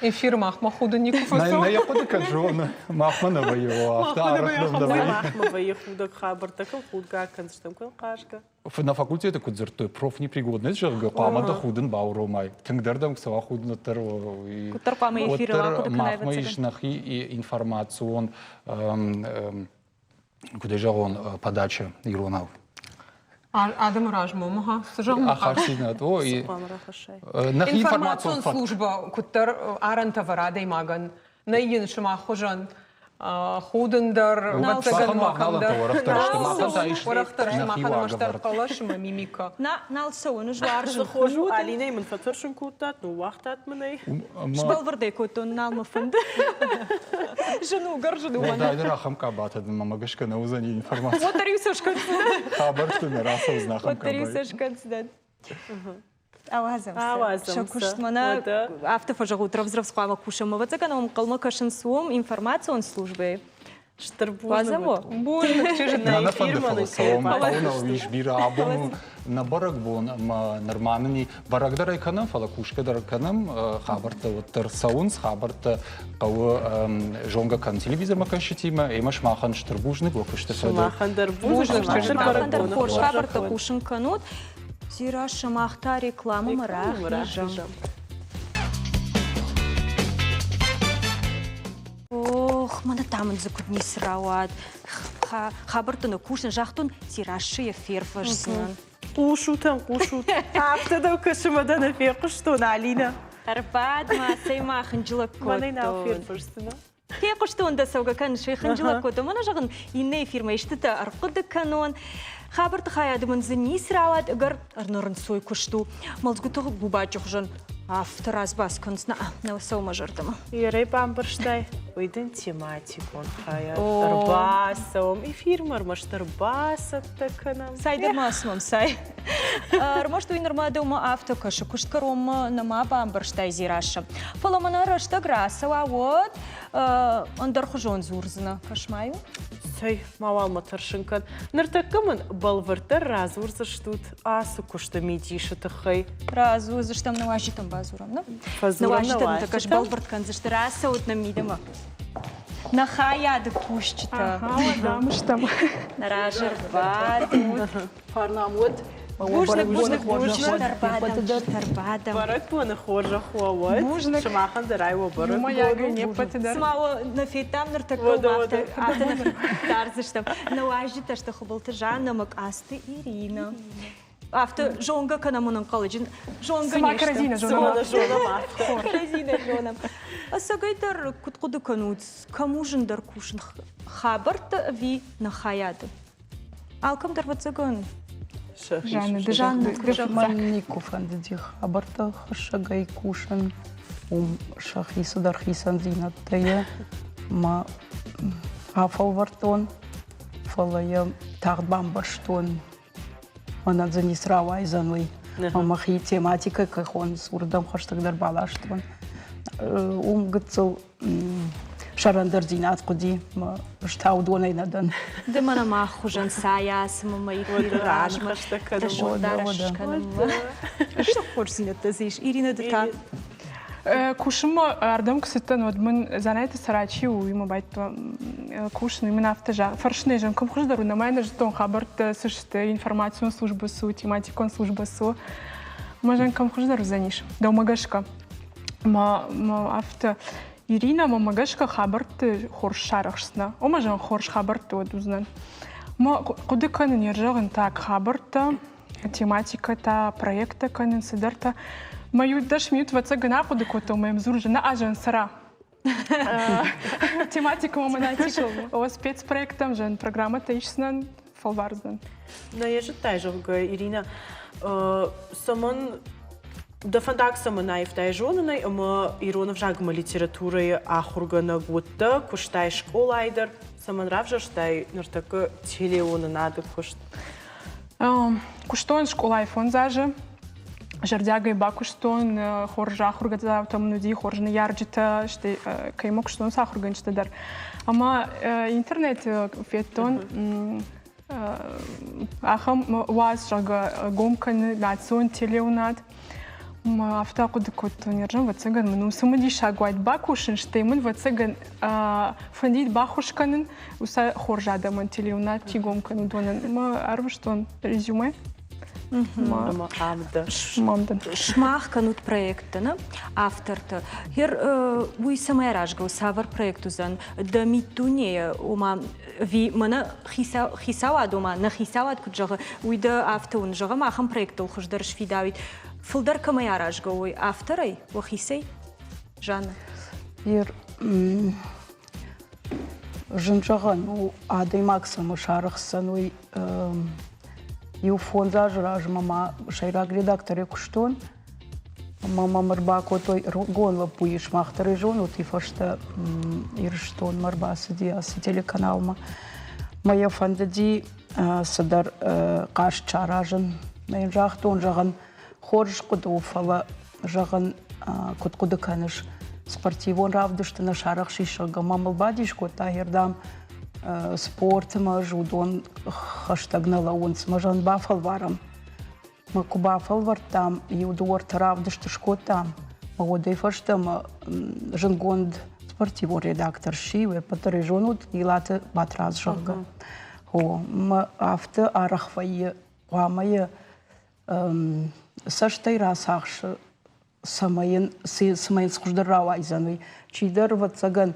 Эфир махмӕ худын никуы фӕцӕуы. Нӕ йӕ хъуыды кӕн, зоны. Махмӕ нӕ вӕййы, афтӕ арӕх нӕм нӕ вӕййы. Махмӕ вӕййы худӕг хабӕрттӕ, куы худгӕ кӕндзыстӕм, куы хъазгӕ. На факультеты куыд дзырдтой, профнепригодность, зӕгъгӕ, хъуамӕ дӕ худын бауромай. Тынгдӕр дӕм цӕуа худын, уӕддӕр Куыддӕр хъуамӕ эфиры ахъуыды кӕнай, махмӕ ис нӕхи информацион куыд зӕгъон, подача иронау. Адӕмы размӕ, ага, цы зӕгъын? Ахастдзинад, о. Нӕхи информацион службӕ куыддӕр арӕнтӕ вӕры адӕймагӕн, нӕй йын сымах хуызӕн худын дӕр, ӕвӕццӕгӕн махӕн дӕр. Уӕрӕхдӕр сты, махӕн ӕрмӕстдӕр хъӕлӕс ӕмӕ мимикӕ. Нал цӕуын, ӕз уарзын. Хорз у, Алинӕйы мын фӕтӕрсын кодтат, ныууагътат мын ӕй. Сбӕлвырд ӕй кодтон, нал мӕ фӕнды. Зын у, гӕрзын у. Уӕлдайдӕр ахӕм къабатӕ дын мӕ гӕсгӕ нӕ уыдзӕни информаци. Уӕддӕр-иу сӕ скӕндзынӕн. Хабӕртты нӕ рацӕудзӕн ахӕм къабайы. Уӕддӕр-иу сӕ скӕндзынӕн. Ауадзӕм сӕ куыстмӕ нӕ афтӕ фӕзӕгъут, рӕвдз-рӕвдз хъуамӕ кусӕм. Ӕвӕццӕгӕн уӕм ӕнхъӕлмӕ кӕсынц уым информацион службӕйы. Стыр бузныг. Бузныг, чызджытӕ. Нӕ фӕнды, фӕлӕ цӕуӕм. Хъӕуы ис бирӕ абон нӕ бӕрӕгбон ӕмӕ нырма нын бӕрӕг дӕр ӕй кӕнӕм, фӕлӕ кусгӕ дӕр кӕнӕм. Хабӕрттӕ уӕддӕр цӕуынц, хабӕрттӕ хъӕуы зонгӕ кӕнын телевизормӕ кӕсджытимӕ. Ӕмӕ сымахӕн стыр бузныг уӕ куысты фӕдыл. Сымахӕн дӕр бузныг. Сымахӕн дӕр хорз хабӕрттӕ хъусын кӕнут. Зира, сымах та рекламӕмӕ рахизӕм. Ох, мӕнӕ та мын дзы куыд ницы рауад. Хабӕртты нӕ кусын, загътон, террасӕйӕ фервӕздзынӕн. Хъусут ӕм, хъусут. Афтӕ дӕу кӕсы мӕ дӕ нӕ фехъуыстон, Алинӕ. Ӕрбад ма, цӕй ма хынджылӕг кодтон. Мӕнӕй нал фервӕздзынӕ. Фехъуыстон дӕ цӕугӕ кӕныс, уый хынджылӕг кодтон. Мӕнӕ зӕгъын, иннӕ эфирмӕ истытӕ ӕрхъуыды кӕнон. Хабӕртты хайады мын дзы ницы рауад, ӕгӕр ӕрнӕрынцой куыст у. Мӕлдзгуыты губаччы хуызӕн афтӕ разбас кӕнынц, нӕ, нӕ цӕуы мӕ зӕрдӕмӕ. Ерӕй бамбӕрстай, уый дын тематикон хайад. Ӕрбацӕуӕм, эфирмӕ ӕрмӕст ӕрбацӕттӕ кӕнӕм. Цай дӕр ма ацӕуӕм, цай. Ӕрмӕст уый нырма дӕумӕ афтӕ кӕсы, куыст кӕронмӕ нӕма бамбӕрстай Дзерассӕ. Фӕлӕ мӕнӕ рӕстӕг рацӕуа, уӕд ӕндӕрхуызон дзурдзынӕ. Кӕс-ма-иу. Цӕй, мауал мӕ тӕрсын кӕн. Ныртӕккӕ мын бӕлвырддӕр радзурдзыстут ацы куысты мидисы тыххӕй. Радзурдзыстӕм, нӕ уазджытӕм бадзурӕм, нӕ? Фӕдзурӕм Нӕ уазджытӕ ныртӕккӕ сбӕлвырд кӕндзысты. Рацӕут нӕм мидӕмӕ. Нӕ хайады кусджытӕ. Ага, уӕдӕ стӕм. Нӕ разы ӕрбадут. Фарнам уӕд. Бузныг, бузныг, бузныг. Ӕрбадӕм. Бӕрӕгбоны хорзӕх уӕ уӕд. Бузныг. Сымахӕн дӕр ай уӕ бӕрӕгбон. Иумӕйагӕй не ппӕты дӕр. Цыма уӕ нӕ федтам ныртӕккӕ, афтӕ афтӕ нӕ дардзыстӕм. Нӕ уазджытӕ сты Хуыбылты Жанна ӕмӕ Къацты Ирина. Афтӕ зонгӕ кӕнӕм ӕнӕнхъӕлӕджы. Зонгӕ Цыма не кӕрӕдзи нӕ стӕм. зонӕм. Зонӕм афтӕ. Кӕрӕдзи нӕ зонӕм. Ӕцӕгӕй дӕр куыд хъуыды кӕнут, кӕм у зындӕр кусын хабӕрттӕ ӕви нӕ хайады? Алкӕм дӕр ӕвӕццӕгӕн. Жанна, Мӕн никуы фӕндыди хабӕрттӕ хӕссӕгӕй кусын. Уым сӕхи цыдӕр хицӕндзинӕдтӕ йӕ мӕ афӕлвӕрдтон, фӕлӕ йӕ тагъд бамбӕрстон, мӕнӕн дзы ницы рауайдзӕн, уый. Ӕмӕ мӕхи тематикӕ кӕй хонынц, уырдӕм хӕстӕгдӕр баластон. Уым гыццыл сӕрӕндӕрдзинад хъуыди, мӕ ӕз та уыдонӕй нӕ дӕн. Ды мӕнӕ мах хуызӕн цайӕ цымы мӕ эфиры размӕ рӕсугъд скӕнынмӕ. Стыр хорздзинӕдтӕ дзы ис. Ирина, ды та? Кусынмӕ ардӕм куы цыдтӕн, уӕд мын Дзанайты Сарачи у, уый мӕ байдыдта кусын, уый мын афтӕ фӕрсынӕй зӕгъын, кӕм хуыздӕр у, нӕма йын зыдтон хабӕрттӕ цы сты, информацион службӕ цы у, тематикон службӕ цы у. Мӕ зӕгъын, кӕм хуыздӕр уыдзӕнис, дӕумӕ гӕсгӕ. Мӕ афтӕ Ирина мӕмӕ гӕсгӕ хабӕртты хорз сарӕхсдзынӕ. Ома, зӕгъын, хорз хабӕртты уӕд уыдзынӕн. Мӕ хъуыды кӕнын, йе зӕгъын так хабӕрттӕ, тематикӕтӕ, проекттӕ кӕнын, цыдӕртӕ. Мӕ иу 10 минут ӕвӕццӕгӕн ахъуыды кодтон, мӕ йӕм дзуры, нӕ азӕн цӕра. Тематикӕмӕ мӕ о спецпроекттӕм зӕн программӕтӕ исдзынӕн, фӕлвардзынӕн. Нӕ йӕ зыдтай, зӕгъгӕ, Ирина, цӕмӕн дӕ фӕндаг цӕмӕн аивтай зонынӕй ӕмӕ ирон ӕвзаг ӕмӕ литературӕйы ахуыргӕнӕг уыдтӕ, куыстай скъолайы дӕр, цӕмӕн равзӕрстай ныртӕккӕ телеуынынады куыст? Куыстон скъолайы 5 азы. Зӕрдиагӕй бакуыстон, хорз ахуыргӕндзаутӕ мын уыди, хорз ныййарджытӕ, стӕй кӕимӕ куыстон, уыцы ахуыргӕнджытӕ дӕр. Ӕмӕ интернеты федтон ахӕм уац, зӕгъгӕ, гом кӕны национ телеуынад. Мӕ афтӕ ахъуыды кодтон, ӕрзӕн, ӕвӕццӕгӕн мын у цымыдисаг уайд бакусын, стӕй мын, ӕвӕццӕгӕн, фӕндид баххуыс кӕнын уыцы хорз адӕмӕн телеуынад чи гом кӕны, уыдонӕн. Ӕмӕ ӕрвыстон резюме. Сымах кӕнут проекттӕ, нӕ автортӕ. Хер уый цӕмӕй аразгӕ у, цавӕр проект уыдзӕн? Дӕ миддунейы, ома, ӕви мӕнӕ хицауад, ома, нӕ хицауад куыд зӕгъы, уый дӕ афтӕ уын зӕгъӕм, ахӕм проекттыл хуыздӕр сфидауид. Фылдӕр кӕмӕй аразгӕ уой, авторӕй, уӕхицӕй? Жанна. Ер, зын зӕгъӕн у, адӕймаг цӕмӕ сарӕхсдзӕн, уый иу 5 азы размӕ ма сӕйраг редакторӕй куыстон. Ӕмӕ мӕм ӕрбакодтой ӕрыгон лӕппуйы, сымах дӕр ӕй зонут, уый фӕстӕ Ирыстонмӕ ӕрбацыди ацы телеканалмӕ. Мӕ йӕ фӕндыди цыдӕр хъазт саразын. Мӕ йын загътон, зӕгъын, хорз хъуыды у, фӕлӕ, зӕгъын, куыд хъуыды кӕныс, спортивон равдысты нӕ сарӕхсис, зӕгъгӕ, мӕ мыл бадис кодта, ӕрдӕм спорты мӕ ӕз уыдон хӕстӕг нӕ лӕууынц, мӕ зӕгъын, бафӕлварӕм. Мӕ куы бафӕлвӕрдтам, иу дыууӕ ӕртӕ равдысты скодтам, мӕ уӕдӕй фӕстӕмӕ зындгонд спортивон редактор сси, уе ппӕт дӕр ӕй зонут, Илаты Батрадз, зӕгъгӕ. О, мӕ афтӕ арӕх вӕййы, хъуамӕ йӕ цӕстӕй рацахсы, цӕмӕй йын цымӕ йын цы хуыздӕр рауайдзӕн, уый. Чидӕр, ӕвӕццӕгӕн,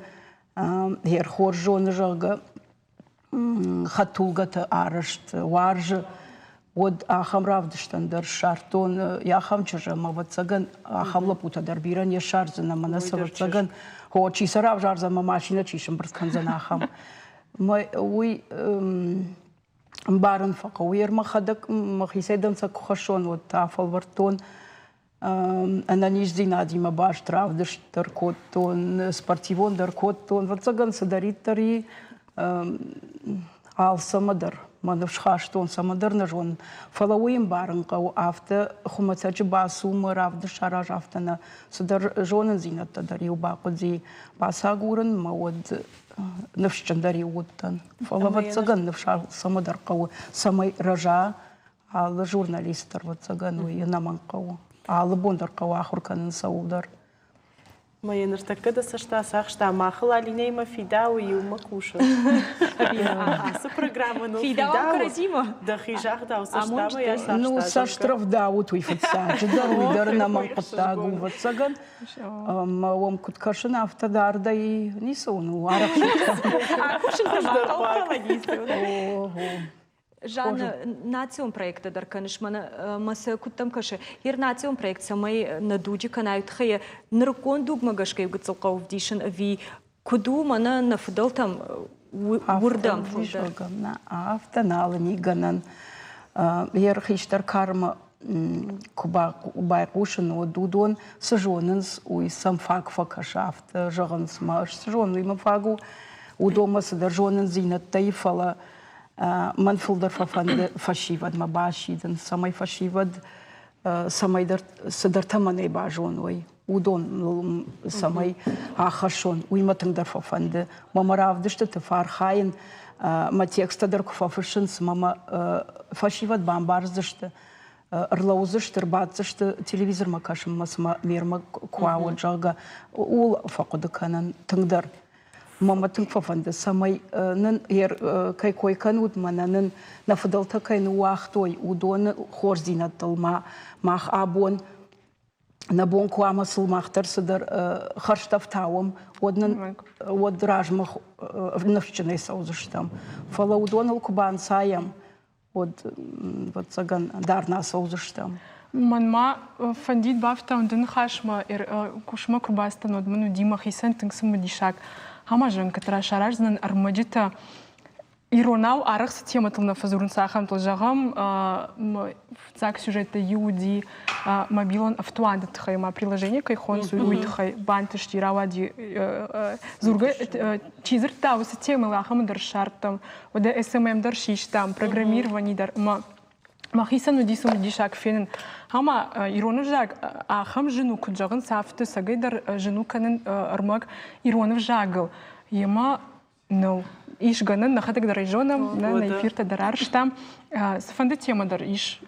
йе рхорз зоны, зӕгъгӕ, хӕдтулгӕты арӕзт уарзы, уӕд ахӕм равдыстӕн дӕр ссардтон ахӕм чызджы ӕмӕ, ӕвӕццӕгӕн, ахӕм лӕппутӕ дӕр бирӕ не ссардзӕн ӕмӕ нӕ ӕвӕццӕгӕн, хо, чи сӕ равзардзӕн ӕмӕ машинӕ чи сӕмбырд кӕндзӕн, ахӕм. Уый ӕмбарын фӕхъӕуы. Йе мӕхӕдӕг мӕхицӕй дӕнцӕг куы хӕссон, уӕд та фӕлвӕрдтон ӕнӕниздзинадимӕ баст равдыст дӕр кодтон, спортивон дӕр кодтон. Ӕвӕццӕгӕн, цыдӕриддӕр и, алцӕмӕ дӕр мӕ ныфс хастон, цӕмӕдӕр нӕ зонын. Фӕлӕ уый ӕмбарын хъӕуы, афтӕ хуымӕтӕджы бацу мӕ равдыст сараз, афтӕ нӕ. Цыдӕр зонындзинӕдтӕ дӕр-иу бахъуыди бацагурын мӕ уӕд ныфсджындӕр-иу уыдтӕн. Фӕлӕ, ӕвӕццӕгӕн, ныфс алцӕмӕ дӕр хъӕуы, цӕмӕй рӕза алы журналист дӕр, ӕвӕццӕгӕн, уый ӕнӕмӕнг хъӕуы. Алы бон дӕр хъӕуы ахуыр кӕнын цӕуылдӕр. Мӕ йӕ ныртӕккӕ дӕ цӕст ацахста, махыл Алинӕимӕ фидауы иумӕ кусын. Ацы программӕ ныл фидауы. Дӕхи загъдау цӕстамӕ йӕ ацахста. Ну, цӕст рӕвдауут уый фыццаджыдӕр, уый дӕр ӕнӕмӕнг хъуыддаг у, ӕвӕццӕгӕн. Ӕмӕ уӕм куыд кӕсын, афтӕ дардӕй ницы уын у, арӕхсут. Акусын та ма хъӕуы, фӕлӕ ницы. Жанна, национ проекттӕ дӕр кӕныс, мӕнӕ мӕ сӕ куыдтӕм кӕсы. Ер национ проект цӕмӕй нӕ дуджы кӕнай, тыххӕй нырыккон дугмӕ гӕсгӕ иу гыццыл хъӕуы вдисын ӕви куыд у мӕнӕ нӕ фыдӕлтӕм уырдӕм фылдӕр? Афтӕ нал и гӕнӕн. Ер хистӕр кармӕ куы байхъусын, уӕд уыдон цы зонынц, уый сӕм фаг фӕкӕсы, афтӕ зӕгъынц мӕ ӕз цы зонын, уый мӕ фаг у. Уыдонмӕ цыдӕр зонындзинӕдтӕ и, фӕлӕ мӕн фылдӕр фӕфӕнды фӕсивӕдмӕ басидын, цӕмӕй фӕсивӕд цӕмӕйдӕр цыдӕртӕ мӕнӕй базоной, уыдон цӕмӕй ахӕссон, уый мӕ тынгдӕр фӕфӕнды. Мӕ мӕ равдыстыты фӕархайын, мӕ тексттӕ дӕр куы фӕфыссынц, мӕ мӕ фӕсивӕд бамбардзысты, ӕрлӕудзысты, ӕрбаддзысты телевизормӕ кӕсынмӕ, цыма ме рмӕг куы ауӕд, зӕгъгӕ, ууыл фӕхъуыды кӕнын тынгдӕр. Мӕ тынг фӕфӕнды, цӕмӕй нын кӕй кой кӕнут, мӕнӕ нын нӕ фыдӕлтӕ кӕй ныууагътой, уыдоны хорздзинӕдтыл ма мах абон нӕ бон куы ӕмӕ сыл мах дӕр цыдӕр хӕрзтӕ фтауӕм, уӕд нын уӕд размӕ ныфсджынӕй цӕудзыстӕм. Фӕлӕ уыдоныл куы банцайӕм, уӕд, ӕвӕццӕгӕн, дӕр нӕ цӕудзыстӕм. Мӕнмӕ фӕндид бафтауын ды ныхасмӕ, кусмӕ куы бацыдтӕн, уӕд мын уыди мӕхицӕн тынг цымыдисаг. Ӕмӕ зӕнкытӕ сараздзынӕн ӕрмӕджытӕ иронау арӕх цы темӕтыл нӕ фӕдзурынц, ахӕмтыл. Зӕгъӕм, фыццаг сюжеттӕй иу уыди мобилон ӕфтуанты тыххӕй ма приложение кӕй хонынц, уый тыххӕй бантысти, рауади дзургӕ чи дзырдта, уыцы темӕыл ахӕмы дӕр ссардтам. Уӕдӕ SMM дӕр систам, программировани дӕр ӕмӕ мӕхицӕн уыди цымыдисаг фенын. Ӕмӕ ирон ӕвзаг ахӕм зын у, куыд зӕгъынц, афтӕ цӕгӕй дӕр зын у кӕнын ӕрмӕг ирон ӕвзагыл. Емӕ нӕу. Ис гӕнӕн, нӕхӕдӕг дӕр ӕй зонӕм, нӕ эфиртӕ дӕр арызтам. Цыфӕнды темӕ дӕр ис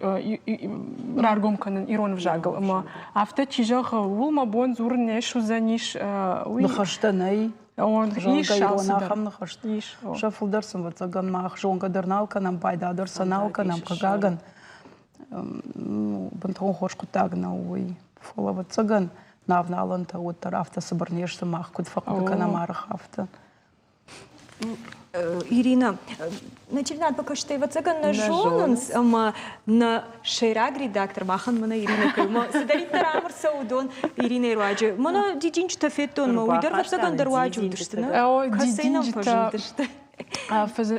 раргом кӕнын ирон ӕвзагыл. Ӕмӕ афтӕ чи зӕгъы, ууыл мӕ бон дзурын не суыдзӕнис. Уый Ныхӕстӕ нӕй. Зонгӕ ирон ахӕм ныхӕстӕ ис. Сӕ фылдӕр сын, ӕвӕццӕгӕн, мах зонгӕ дӕр нал кӕнӕм, пайда дӕр сӕ нал кӕнӕм, хъыгагӕн. Бынтон хорз хъуыддаг нӕу уый. Фӕлӕ, ӕвӕццӕгӕн, навналӕнтӕ уӕддӕр афтӕ цыбыр не сты, мах куыд фӕхъуыды кӕнӕм арӕх, афтӕ. Ирина, начальнад бакастӕй, ӕвӕццӕгӕн, нӕ зонынц, ӕмӕ нӕ сӕйраг редактор махӕн мӕнӕ Ирина кӕй у, цыдӕриддӕр ам ӕрцӕуы, уыдон Иринӕйы руаджы. Мӕнӕ дидинджытӕ федтон, мӕ уый дӕр ӕвӕццӕгӕн дӕр руаджы уыдысты, нӕ? Кӕцӕй нӕм фӕзындысты?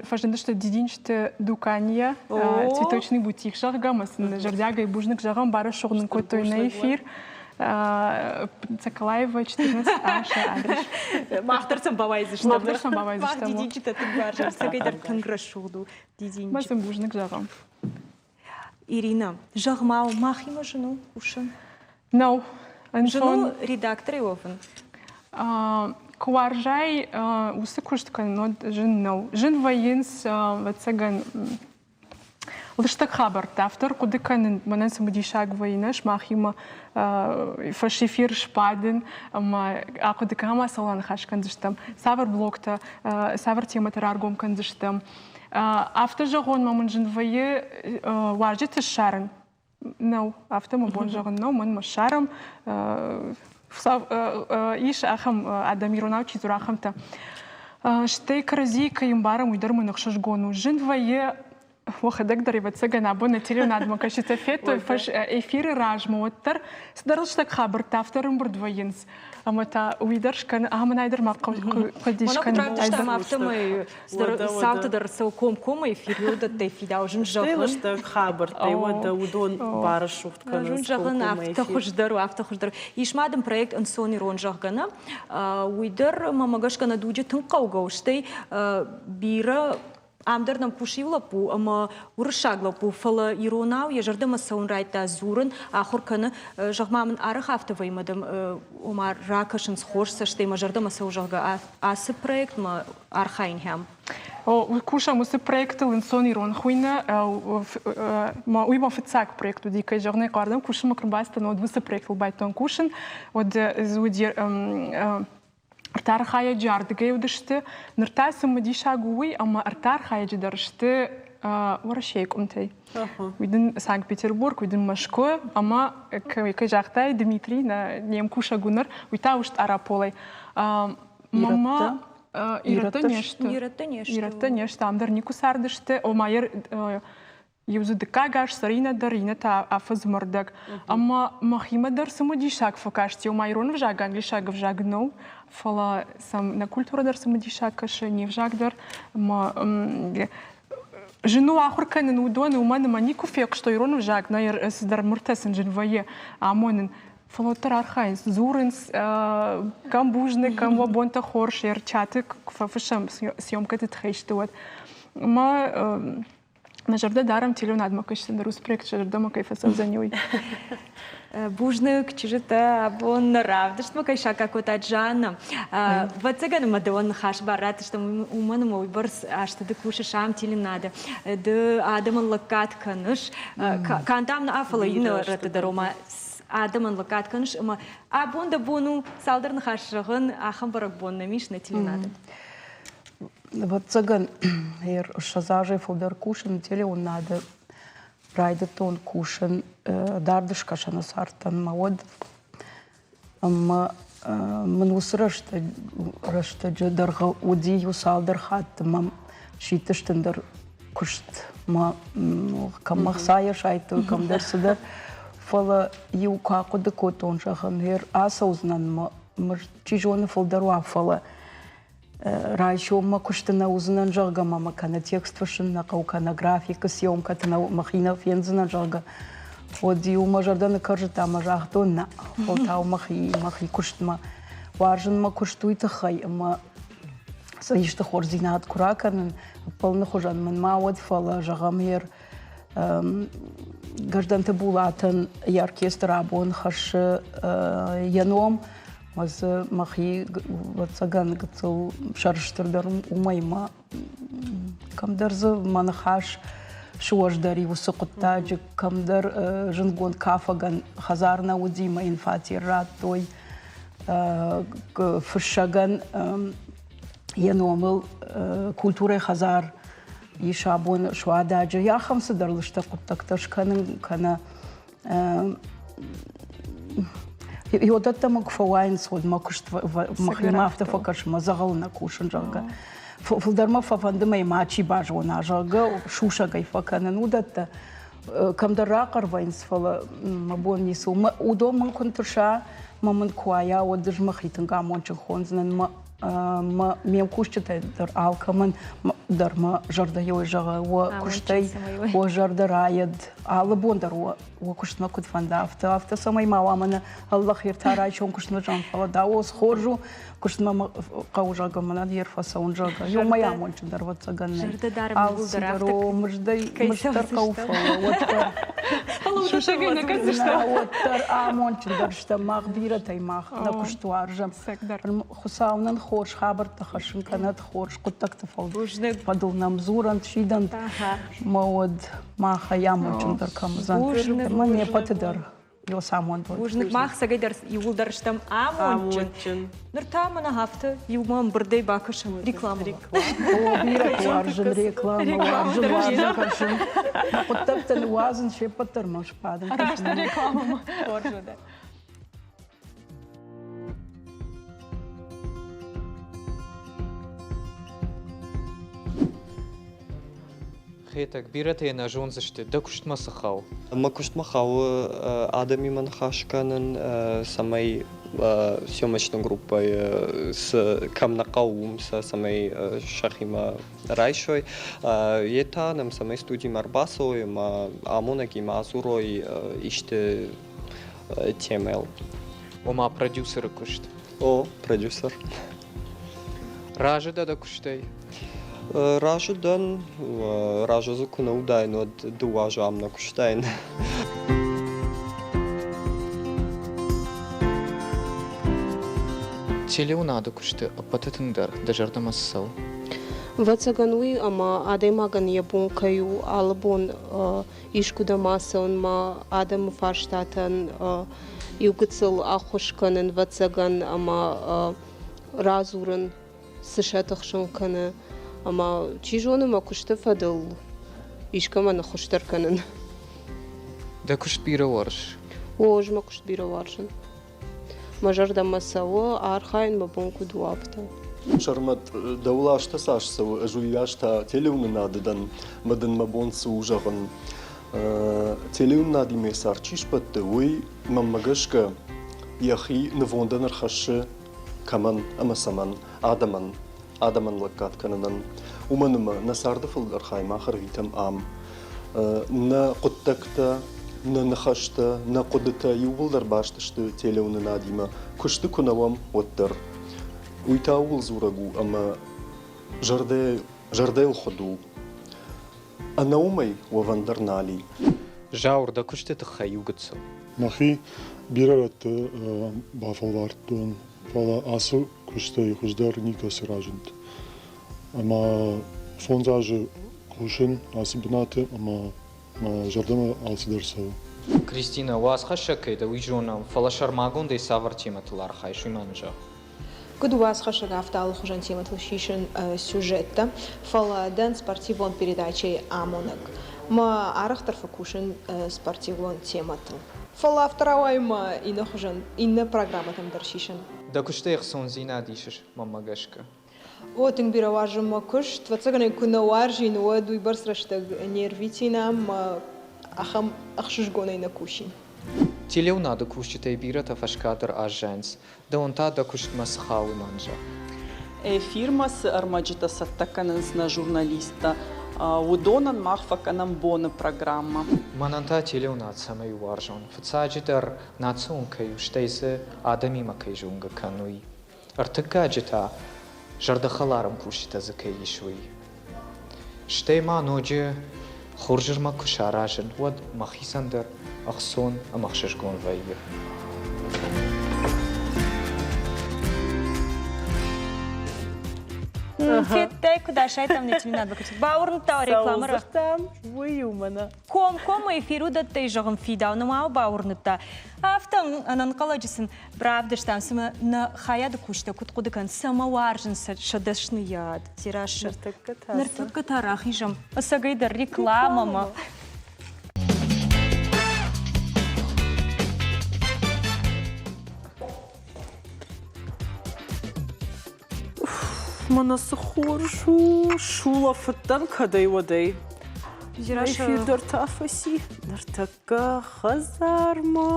Фӕзындысты дидинджыты дуканийӕ, цветочный бутик, зӕгъгӕ, ӕмӕ сын зӕрдиагӕй бузныг зӕгъӕм, барӕсугъд нын кодтой нӕ эфир. Цакалаева 14 аша адрес. Мах дӕр сӕм бауайдзыстӕм. Мах дӕр сӕм бауайдзыстӕм. Мах дидинджытӕ тынг уарзӕм, цӕгӕйдӕр тынг рӕсугъд у дидинджы. Ма сын бузныг зӕгъӕм. Ирина, зӕгъ-ма, махимӕ зын у кусын? Нӕу. Зын у редакторӕй уӕвын? Куы уарзай уыцы куыст кӕнын, уӕд зын нӕу. Зын вӕййынц, ӕвӕццӕгӕн, лыстӕг хабӕрттӕ. Афтӕ ӕрхъуыды кӕнын мӕнӕн цымыдисаг вӕййы нӕ сымахимӕ фӕсэфир сбадын ӕмӕ ахъуыды кӕнӕм, ӕмӕ цӕуыл аныхас кӕндзыстӕм, цавӕр блогтӕ, цавӕр темӕтӕ раргом кӕндзыстӕм. Афтӕ зӕгъон ма мын зын вӕййы уазджыты ссарын. Нӕу, афтӕ мӕ бон зӕгъын нӕу, мӕнмӕ ссарӕм. Ис ахӕм адӕм, иронау чи дзура, ахӕмтӕ. Стӕй кӕрӕдзийы кӕй ӕмбарӕм, уый дӕр мын ӕхсызгон у. Зын вӕййы уӕхӕдӕг дӕр, ӕвӕццӕгӕн, абон нӕ телеуынадмӕ кӕсджытӕ федтой, эфиры размӕ уӕддӕр цыдӕр лыстӕг хабӕрттӕ афтӕ ӕрӕмбырд вӕййынц. Ӕмӕ та уый дӕр скӕны, ӕмӕ мын ай дӕр ма хъуыдис кӕнын. Равдыстам афтӕмӕй цауты дӕр цӕуы комкоммӕ эфир, уыдӕттӕй фидау зын зӕгъын. Лыстӕг хабӕрттӕй уӕдӕ уыдон барӕсугъд кӕнынц. Зын зӕгъын, афтӕ хуыздӕр у, афтӕ хуыздӕр. Ис ма дын проект ӕнцон ирон, зӕгъгӕ, нӕ? Уый дӕр, мӕмӕ гӕсгӕ, нӕ дуджы тынг хъӕугӕ у, стӕй бирӕ. Ам дӕр нӕм кусы иу лӕппу ӕмӕ уырыссаг лӕппу, фӕлӕ иронау йӕ зӕрдӕмӕ цӕуын райдыдта дзурын, ахуыр кӕны. Зӕгъ-ма мын, арӕх афтӕ вӕййы ӕмӕ дӕм ома ракӕсынц хорз цӕстӕй, мӕ зӕрдӕмӕ цӕуы, зӕгъгӕ, ацы проектмӕ архайын хӕм? Кусӕм уыцы проектыл ӕнцон ирон хуыйны. Уый мӕ фыццаг проект уыди, кӕй зӕгъын ӕй хъӕуы, ардӕм кусынмӕ куы рбацыдтӕн, уӕд уыцы проектыл байдыдтон кусын. Уӕд уыди ӕртӕ архайӕджы ардыгӕй уыдысты. Ныр та цымыдисаг у уый, ӕмӕ ӕртӕ архайӕджы дӕр сты Уӕрӕсейы къуымтӕй. Уый дын Санкт-Петербург, уый дын Мӕскуы ӕмӕ, кӕй загътай, Дмитрий, нӕ не мкусӕг у ныр, уый та у Стъараполӕй. Мама ирӕттӕ не сты. Ирӕттӕ не сты. Ирӕттӕ не сты, ам дӕр никуы цардысты. Ома иу дзы дыккаг аз цӕры иннӕ дӕр, иннӕ та афӕдзмӕ рдӕг. Ӕмӕ мӕхимӕ дӕр цымыдисаг фӕкасти, ома ирон ӕвзаг англисаг ӕвзаг нӕу, фӕлӕ сӕм нӕ культурӕ дӕр цымыдисаг кӕсы, не взаг дӕр. Ӕмӕ зын у ахуыр кӕнын уыдоны, уымӕн ӕмӕ никуы фехъуыстой ирон ӕвзаг, нӕ цыдӕр мыртӕ сын зын вӕййы амонын. Фӕлӕ уӕддӕр архайынц, дзурынц, кӕм бузныг, кӕм уӕ бонтӕ хорз, ӕрчаты куы фӕфыссӕм съемкӕты тыххӕй сты, уӕд. Ӕмӕ Мӕ зӕрдӕ дарӕм телеуынадмӕ кӕсдзӕн дӕр уыцы проект зӕрдӕмӕ кӕй фӕцӕудзӕни, уый. Бузныг, чызджытӕ, абон нӕ равдыстмӕ кӕй саккаг кодтат Жанна. Ӕвӕццӕгӕн ӕмӕ дӕуӕн ныхас бар ратдзыстӕм, уымӕн ӕмӕ уыйбӕрц азты ды кусыс ам телеуынады, ды адӕмӕн лӕггад кӕныс. Канд ам нӕ, фӕлӕ иннӕ рӕтты дӕр, ома адӕмӕн лӕггад кӕныс ӕмӕ абон дӕ бон у цалдӕр ныхас зӕгъын, ахӕм бӕрӕгбон нӕм ис нӕ телеуынады. Ӕвӕццӕгӕн, 20 азӕй фылдӕр кусын телеуынынады райдыдтон кусын дард скӕсӕны цардтӕн мӕ уӕд ӕмӕ мын уыцы рӕстӕджы дӕргъы уыди иу цалдӕр хатты мӕм сидтысты ӕндӕр куыстмӕ, кӕм мӕ хцайӕ сайдтой, кӕмдӕр цыдӕр. Фӕлӕ иу куы ахъуыды кодтон, зӕгъын, гъер ацӕудзынӕн мӕ мызд чи зоны фылдӕр уа, фӕлӕ райсоммӕ куысты нӕ уыдзынӕн, зӕгъгӕ, мӕ кӕнӕ текст фыссын нӕ хъӕуы, кӕнӕ графикы съемкӕты нӕ мӕхи нӕ фендзынӕн, зӕгъгӕ, уӕд-иу мӕ зӕрдӕ ныккӕрзыдта ӕмӕ загътон, нӕ, фӕлтау мӕхи, мӕхи куыстмӕ. Уарзын мӕ куыст уый тыххӕй, ӕмӕ сӕ исты хорздзинад куы ракӕнын, ӕппӕлыны хуызӕн мын ма уӕд, фӕлӕ, зӕгъӕм, ер Гӕздӕнты Булатӕн йӕ оркестр абон хӕссы йӕ ном, Ӕмӕ дзы мӕхи, ӕвӕццӕгӕн, гыццыл сӕрыстыр дӕр уымӕй мӕ кӕмдӕр дзы мӕ ныхас суӕздӕр и уыцы хъуыддаджы, кӕмдӕр зындгонд кафӕгӕн хӕдзар нӕ уыди, мӕ йын фатер радтой. Фыссӕгӕн йӕ номыл культурӕйы хӕдзар ис абон Суададжы. Ахӕм цыдӕр лыстӕг хъуыддӕгтӕ скӕнын кӕнӕ Йодӕттӕ мӕ куы фӕуайынц, уӕд мӕ куыст мӕхимӕ афтӕ фӕкӕсы, мӕ дзӕгъӕлы нӕ кусын, зӕгъгӕ. Фылдӕр мӕ фӕфӕнды, мӕ мачи базона, зӕгъгӕ, сусӕгӕй фӕкӕнын уыдӕттӕ. Кӕмдӕр рахъӕр вӕййынц, фӕлӕ мӕ бон ницы у. Уыдон мын куы нтыса, мӕ мын куы уайа, уӕд ӕз мӕхи тынг амондджын хондзынӕн. Мӕ ме мкусджытӕ дӕр алкӕмӕн дӕр мӕ зӕрдӕ йой зӕгъы, уӕ куыстӕй уӕ зӕрдӕ райӕд, алы бон дӕр уӕ куыстмӕ куыд фӕнда, афтӕ, афтӕ цӕмӕй ма уа мӕнӕ ӕллӕх ӕртӕ райсом куыстмӕ зӕгъын, фӕлӕ дауос хорз у, куыстмӕ хъӕуы, зӕгъгӕ, мӕнӕн йе рфӕцӕуын, зӕгъгӕ. Иумӕ амондджындӕр ӕвӕццӕгӕн нӕй. Алцыдӕр о, мыздӕй мызддӕр хъӕуы, фӕлӕ уӕддӕр Сусӕгӕй нӕ кӕндзыстӕм. Уӕддӕр амондджындӕр стӕм мах бирӕтӕй мах нӕ куыст уарзӕм. Хуыцау нын хорз хабӕрттӕ хӕссын кӕнӕд, хорз хъуыддӕгты фӕдыл нӕм дзурӕнт, сидӕнт. Мӕ уӕд махӕй амондджындӕр кӕм уыдзӕн. Ӕмӕ не ппӕты дӕр амонд уӕд. Бузныг, мах цӕгӕй дӕр иууылдӕр стӕм амондджын. Ныр та мӕнӕ афтӕ иумӕ ӕмбырдӕй бакӕсӕм рекламӕ. О, бирӕ уарзын рекламӕ, уарзын, уарзын кӕсын. Хъуыддӕгтӕ ныууадзын, се ппӕт дӕр мӕ сбадын. Раст рекламӕмӕ. Хорз уыд. Хетӕг, бирӕтӕ йӕ нӕ зондзысты, дӕ куыстмӕ цы хауы? Мӕ куыстмӕ хауы адӕмимӕ ныхас кӕнын, цӕмӕй съемочный группӕйы цы кӕм нӕ хъӕуы, уым сӕ цӕмӕй сӕхимӕ райсой. Йе та нӕм цӕмӕй студимӕ ӕрбацӕуой ӕмӕ амонӕгимӕ адзурой исты темӕйыл. Ома продюсеры куыст? О, продюсер. Разы дӕ дӕ куыстӕй? Разы дӕн. Разы дзы куы нӕ уыдаин, уӕд дыууӕ азы ам нӕ куыстаин. Телеуынады куысты ӕппӕты тынгдӕр дӕ зӕрдӕмӕ цы цӕуы? Ӕвӕццӕгӕн уый, ӕмӕ адӕймагӕн йӕ бон кӕй у алы бон искуыдӕм ацӕуынмӕ, адӕмы фарстатӕн иу гыццыл ӕххуыс кӕнын, ӕвӕццӕгӕн, ӕмӕ радзурын, цы сӕ тыхсын кӕны. Ӕмӕ, чи зоны, мӕ куысты фӕдыл искӕмӕн ӕххуыс дӕр кӕнын. Дӕ куыст бирӕ уарзыс? О, ӕз мӕ куыст бирӕ уарзын. Мӕ зӕрдӕмӕ цӕуы, архайын мӕ бон куыд у, афтӕ. Сӕрмӕт, дӕуыл азтӕ цас цӕуы, ӕз уыйас та телеуынынады дӕн, мӕ дын мӕ бон цы у зӕгъын. Телеуынынадимӕ цард чи сбӕтты, уый, мӕнмӕ гӕсгӕ, йӕхи нывондӕн ӕрхӕссы кӕмӕн ӕмӕ цӕмӕн, адӕмӕн, адӕмӕн лӕггад кӕнынӕн. Уымӕн ӕмӕ нӕ царды фылдӕр хай мах ӕрвитӕм ам. Нӕ хъуыддӕгтӕ, нӕ ныхӕстӕ, нӕ хъуыдытӕ иууылдӕр баст сты телеуынынадимӕ, куысты куы нӕ уӕм, уӕддӕр. Уый та ууыл дзурӕг у, ӕмӕ зӕрдӕ, зӕрдӕйыл хуыд у. Ӕнӕ уымӕй уӕвӕн дӕр нал и. Зауыр, дӕ куысты тыххӕй иу гыццыл. Мӕхи бирӕ рӕтты бафӕлвӕрдтон, фӕлӕ ацы куыстӕй хуыздӕр никӕцы разынд. Ӕмӕ фондз азы кусын ацы бынаты ӕмӕ мӕ зӕрдӕмӕ алцыдӕр цӕуы. Кристинӕ, уацхӕссӕг кӕй дӕ, уый зонӕм, фӕлӕ сӕрмагондӕй цавӕр темӕтыл архайыс, уый ма нын зӕгъ. Куыд уацхӕссӕг, афтӕ алыхуызӕн темӕтыл сисын сюжеттӕ, фӕлӕ дӕн спортивон передачӕйы амонӕг. Мӕ арӕхдӕр фӕкусын спортивон темӕтыл. Фӕлӕ афтӕ рауайы мӕ иннӕ хуызӕн иннӕ программӕтӕм дӕр сисын. Дӕ куыстӕй ӕхцондзинад исыс, мӕнмӕ гӕсгӕ? О, тынг бирӕ уарзын мӕ куыст. Ӕвӕццӕгӕн ӕй куы нӕ уарзин, уӕд уыйбӕрц рӕстӕг не рвитин ам, ахӕм ӕхсызгонӕй нӕ кусин. Телеуынады кусджытӕй бирӕтӕ фӕскадр аззайынц. Дӕуӕн та дӕ куыстмӕ цы хауы, Манжа? Эфирмӕ цы ӕрмӕджытӕ цӕттӕ кӕнынц нӕ журналисттӕ, уыдонӕн мах фӕкӕнӕм боны программӕ. Мӕнӕн та телеуынад цӕмӕй уарзон? Фыццаджыдӕр, национ кӕй у, стӕй дзы адӕмимӕ кӕй зонгӕ кӕны, уый. Ӕртыккаджы та, зӕрдӕхӕлар ӕмкусджытӕ дзы кӕй ис, уый. Стӕй ма ноджы хорз ӕрмӕг куы саразын, уӕд мӕхицӕн дӕр ӕхцон ӕмӕ ӕхсызгон вӕййы. Федтай, куыд асайдтам нӕ телеуынад Бауырныдта рекламӕ. Цӕуыл уый у мӕнӕ. Комкоммӕ эфир уыдӕттӕй зӕгъын фидау, нымау бауырныдта. Афтӕ ӕнӕнхъӕлӕджы сын равдыстам, цымӕ нӕ хайады кусджытӕ куыд хъуыды кӕнынц, цӕмӕ уарзынц сӕ дӕсныйад. Дзерассӕ. Ныртӕккӕ та рахизӕм ӕцӕгӕйдӕр рекламӕмӕ. Мӕнӕ цы хорз у, сулӕфыдтӕн кӕдӕй-уӕдӕй. Эфир дӕр та фӕци. Ныртӕккӕ хӕдзармӕ.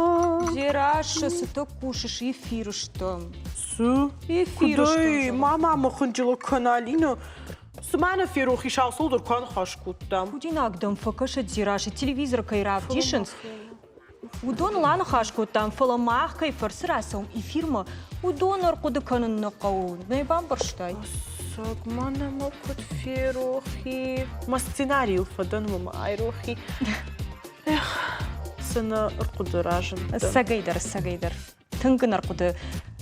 Дзерассӕ, цытӕ кусыс эфиры стӕм? Цы? Эфиры Куыдӕй? Мама мӕ хынджылӕг кӕны, Алина. Цымӕ нӕ ферох ис, алцӕуыл дӕр куы аныхас кодтам. Худинаг дӕм фӕкӕсӕд, Дзерассӕ, телевизор кӕй равдисынц, Уыдоныл аныхас кодтам, фӕлӕ мах кӕй фӕрцы рацӕуӕм эфирмӕ, уыдон ӕрхъуыды кӕнын нӕ хъӕуы. Нӕ бамбӕрстай? Саг ма нӕма куыд ферох и. Мӕ сценарийыл фӕдӕн мӕ айрох и. Эх, цы нӕ ӕрхъуыды разындтӕн. Ӕцӕгӕйдӕр, ӕцӕгӕйдӕр. Тынг ын ӕрхъуыды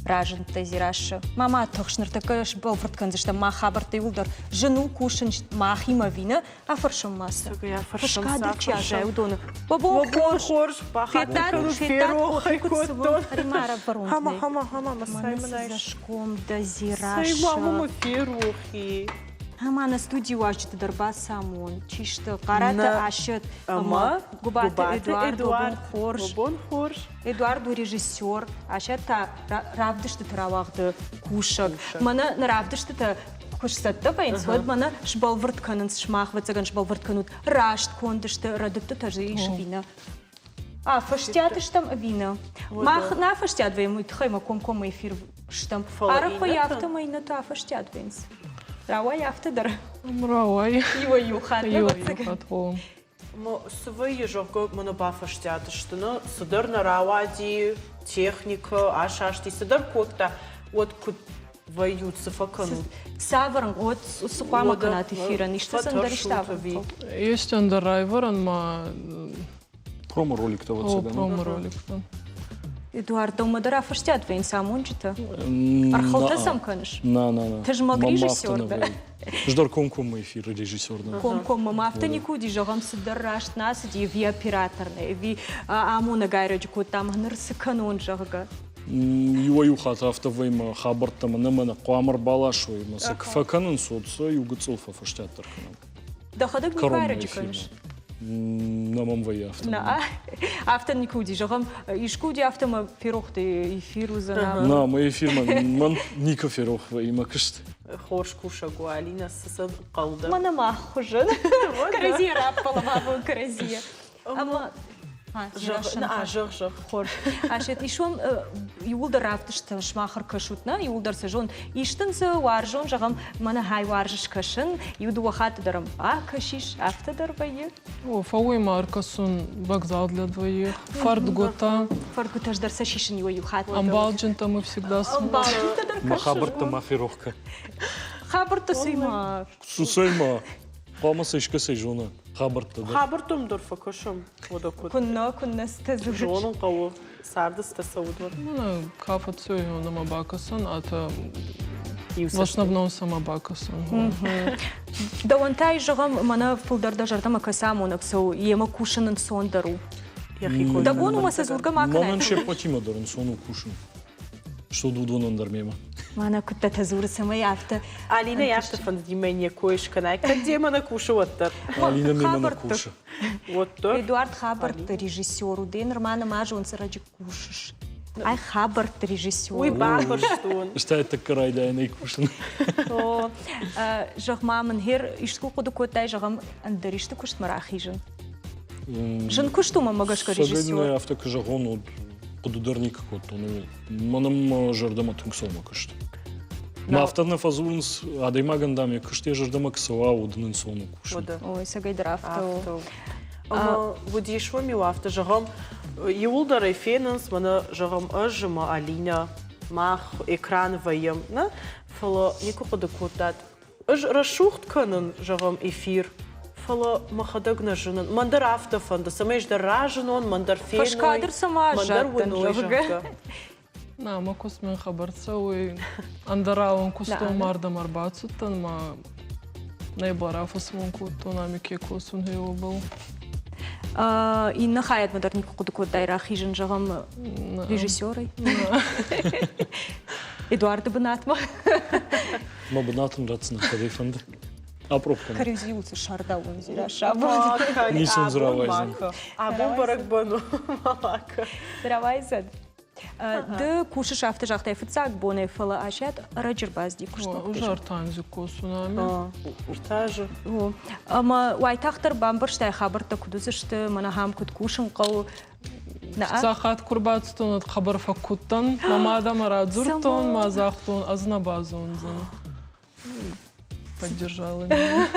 разындтӕ Дзерассӕ. Ма ма тыхс, ныртӕккӕ сбӕлвырд кӕндзыстӕм мах хабӕрттӕ иууылдӕр. Зын у кусын махимӕ ӕви нӕ, афӕрсӕм ма сӕ. Фӕскадр чи аззайы, уыдоны. Бон хорз, федтат, федтат, ферох кодтон. Хама, хама, хама, масай мын Цӕсгом дӕ Дзерассӕ. Цӕй, мама, ферох и. Ӕмӕ нӕ студийы уазджыты дӕр бацамон. Чи сты? Хъараты Асӕт ӕмӕ Гуыбаты Эдуард. Бон хорз. Бон хорз. Эдуард у режиссер, Асӕт та равдыстыты рауагъды кусӕг. Мӕнӕ нӕ равдыстытӕ куы сцӕттӕ вӕййынц, уӕд мӕнӕ сбӕлвырд кӕнынц, сымах ӕвӕццӕгӕн сбӕлвырд кӕнут, раст конд сты, рӕдыдтытӕ дзы ис ӕви нӕ. Афӕстиат стӕм ӕви нӕ? Мах нӕ афӕстиат вӕййӕм, уый тыххӕй мӕ комкоммӕ эфир стӕм. Арӕх афтӕмӕй иннӕтӕ афӕстиат вӕййынц. Рауайы афтӕ дӕр. Рауайы. Иуӕй-иу хатт, ӕвӕццӕгӕн. Цы вӕййы, зӕгъгӕ, мӕнӕ бафӕстиат сты, нӕ цыдӕр нӕ рауади, техникӕ асасти, цыдӕр кодта, уӕд куыд? Вӕййут, цы фӕкӕнут? Цавӕр уӕд цы хъуамӕ кӕнат эфирӕн? Исты цы ӕндӕр исты Есть ӕндӕр райвӕрӕн ма Промо-роликтӕ О, промо-роликтӕ. Эдуард, дӕумӕ дӕр афӕстиат вӕййынц амонджытӕ? Ӕрхылтӕ сӕм кӕныс? На, на, на. Тызмӕг режиссер дӕ? Ӕз дӕр комкоммӕ эфиры режиссер дӕн. Комкоммӕ ма афтӕ никуы уыди, зӕгъӕм, цыдӕр раст нӕ ацыди, ӕви оператор нӕ, ӕви амонӕг айрӕджы кодта, ӕмӕ ныр цы кӕнон, зӕгъгӕ. Иуӕй-иу хатт афтӕ вӕййы, мӕ хабӕрттӕ мӕнӕ мӕнӕ хъуамӕ ӕрбаласой, ӕмӕ сӕ куы фӕкӕнынц, уӕд сӕ иу гыццыл фӕфӕстиатдӕр кӕнӕм. Дӕхӕдӕг никуы айрӕджы кӕныс? Нӕ мӕм вӕййы афтӕ. Нӕ, афтӕ никуы уыди. Зӕгъӕм, искуы уыди афтӕ мӕ ферох дӕ эфир уыдзӕн. Нӕ, мӕ эфирмӕ мӕн никуы ферох вӕййы мӕ куыст. Хорз кусӕг у Алинӕ, цы сӕ хъӕлдӕ. Мӕнӕ мах хуызӕн. Кӕрӕдзийӕ раппӕлӕм абон кӕрӕдзийӕ. Ӕмӕ Зӕгъ, зӕгъ. Хорз. Асет, ис уӕм иууылдӕр равдысттӕ сымах ӕркӕсут, нӕ? Иууылдӕр сӕ зон. Истын дзы уарзон, зӕгъӕм, мӕнӕ хай уарзыс кӕсын, иу-дыууӕ хатты дӕр ӕм бакӕсис, афтӕ дӕр вӕййы? О, фӕууй ма ӕркӕсун вокзал для двоих, фӕрдгутӕ. Фӕрдгутӕ дӕр сӕ сисын иуӕй-иу хатт. Ӕмбалджынтӕ мы всегда Ӕмбалджынтӕ дӕр Мӕ хабӕрттӕ ма ферох кӕн. Хабӕрттӕ цӕй ма? Цӕй ма? Хъуамӕ сӕ искӕцӕй зона хабӕрттӕ дӕр. Хабӕрттӕм дӕр фӕкӕсӕм, уӕдӕ куыд. Куыннӕ, куыннӕ цытӕ дзурыс. Зонын хъӕуы, царды цытӕ цӕуы, уӕд. Ну, ка фӕцӕуй, бакӕсӕн, атӕ в основном сама бакӕсӕн. Дӕуӕн та, зӕгъӕм, мӕнӕ фылдӕр дӕ зӕрдӕмӕ кӕцы амонӕг цӕуы, йемӕ кусын ӕнцондӕр у. Дӕ бон у мӕ сӕ дзургӕ ма кӕнай? Мӕнӕн се ппӕтимӕ дӕр ӕнцон у кусын. Что уыдонӕн дӕр мемӕ. Мӕнӕ куыдтӕтӕ дзуры, цӕмӕй афтӕ. Алинӕ афтӕ фӕндыди мӕ не кой скӕнай, кӕд демӕ нӕ кусы, уӕддӕр. Алинӕ мемӕ нӕ кусы. Уӕддӕр. Эдуард хабӕртты режиссер у, дӕ нырма нӕма зонцӕрӕджы кусыс. Ай хабӕртты режиссер. Уый бамбӕрстон. Стӕй тӕккӕ райдайӕнӕй кусын. О, зӕгъ-ма мын, хер искуы хъуыды кодтай, зӕгъӕм, ӕндӕр исты куыстмӕ рахизын? Зын куыст у мӕнмӕ гӕсгӕ режиссер. Афтӕ куы зӕгъон, уӕд хъуыды дӕр никуы кодтон. Мӕнӕн мӕ зӕрдӕмӕ тынг цӕуы куыст. Мӕ афтӕ нӕ фӕдзурынц, адӕймагӕн, дам, йӕ куыст йӕ зӕрдӕмӕ куы цӕуа, уӕд ын ӕнцон у кусын. Ой, цӕгӕйдӕр афтӕ у. Ӕмӕ уыдис уым-иу афтӕ, зӕгъӕм, иууылдӕр ӕй фенынц, мӕнӕ, зӕгъӕм, ӕз ӕмӕ Алинӕ, мах экраны вӕййӕм, нӕ? Фӕлӕ никуы хъуыды кодтат, Ӕз рӕсугъд кӕнын, зӕгъӕм, эфир, фӕлӕ мӕхӕдӕг нӕ зынын. Мӕн дӕр афтӕ фӕнды, цӕмӕй ӕз дӕр разынон, мӕн дӕр феной, Фӕскадр цӕмӕ мӕн дӕр уыной, зӕгъгӕ. На, мӕ куст мин хабар цӕуй. Ӕндӕрауӕн кустон мардӕм ӕрбацудтӕн ма нӕ барафӕсмон кодтон ами ке косун гъеуобӕл. Иннӕ хайадмӕ дӕр никуы хъуыды кодтай рахизын, зӕгъӕм, режиссерӕй? Эдуарды бынатмӕ? Мӕ бынат ын ратдзынӕ, кӕд ӕй фӕнды. Апробкӕ. Кӕрӕдзиуыл сардауын Ницы ын дзы рауайдзӕн. Абон бӕрӕгбон у, Малака. Рауайдзӕн. Ды кусыс афтӕ загътай фыццаг бонӕй, фӕлӕ Асиат ӕрӕджы рбацыди куыстмӕ. Узартанзы косунами. Узтажы. Ӕмӕ уайтагъддӕр бамбӕрстай хабӕрттӕ куыд уыдзысты, мӕнӕ ахӕм куыд кусын хъӕуы. Фыццаг хатт куы рбацыдтон, уӕд хъӕбӕр фӕккудтӕн. Мӕ мадӕмӕ радзурдтон, ма загътон, ӕз нӕ базондзӕн. Поддержала меня.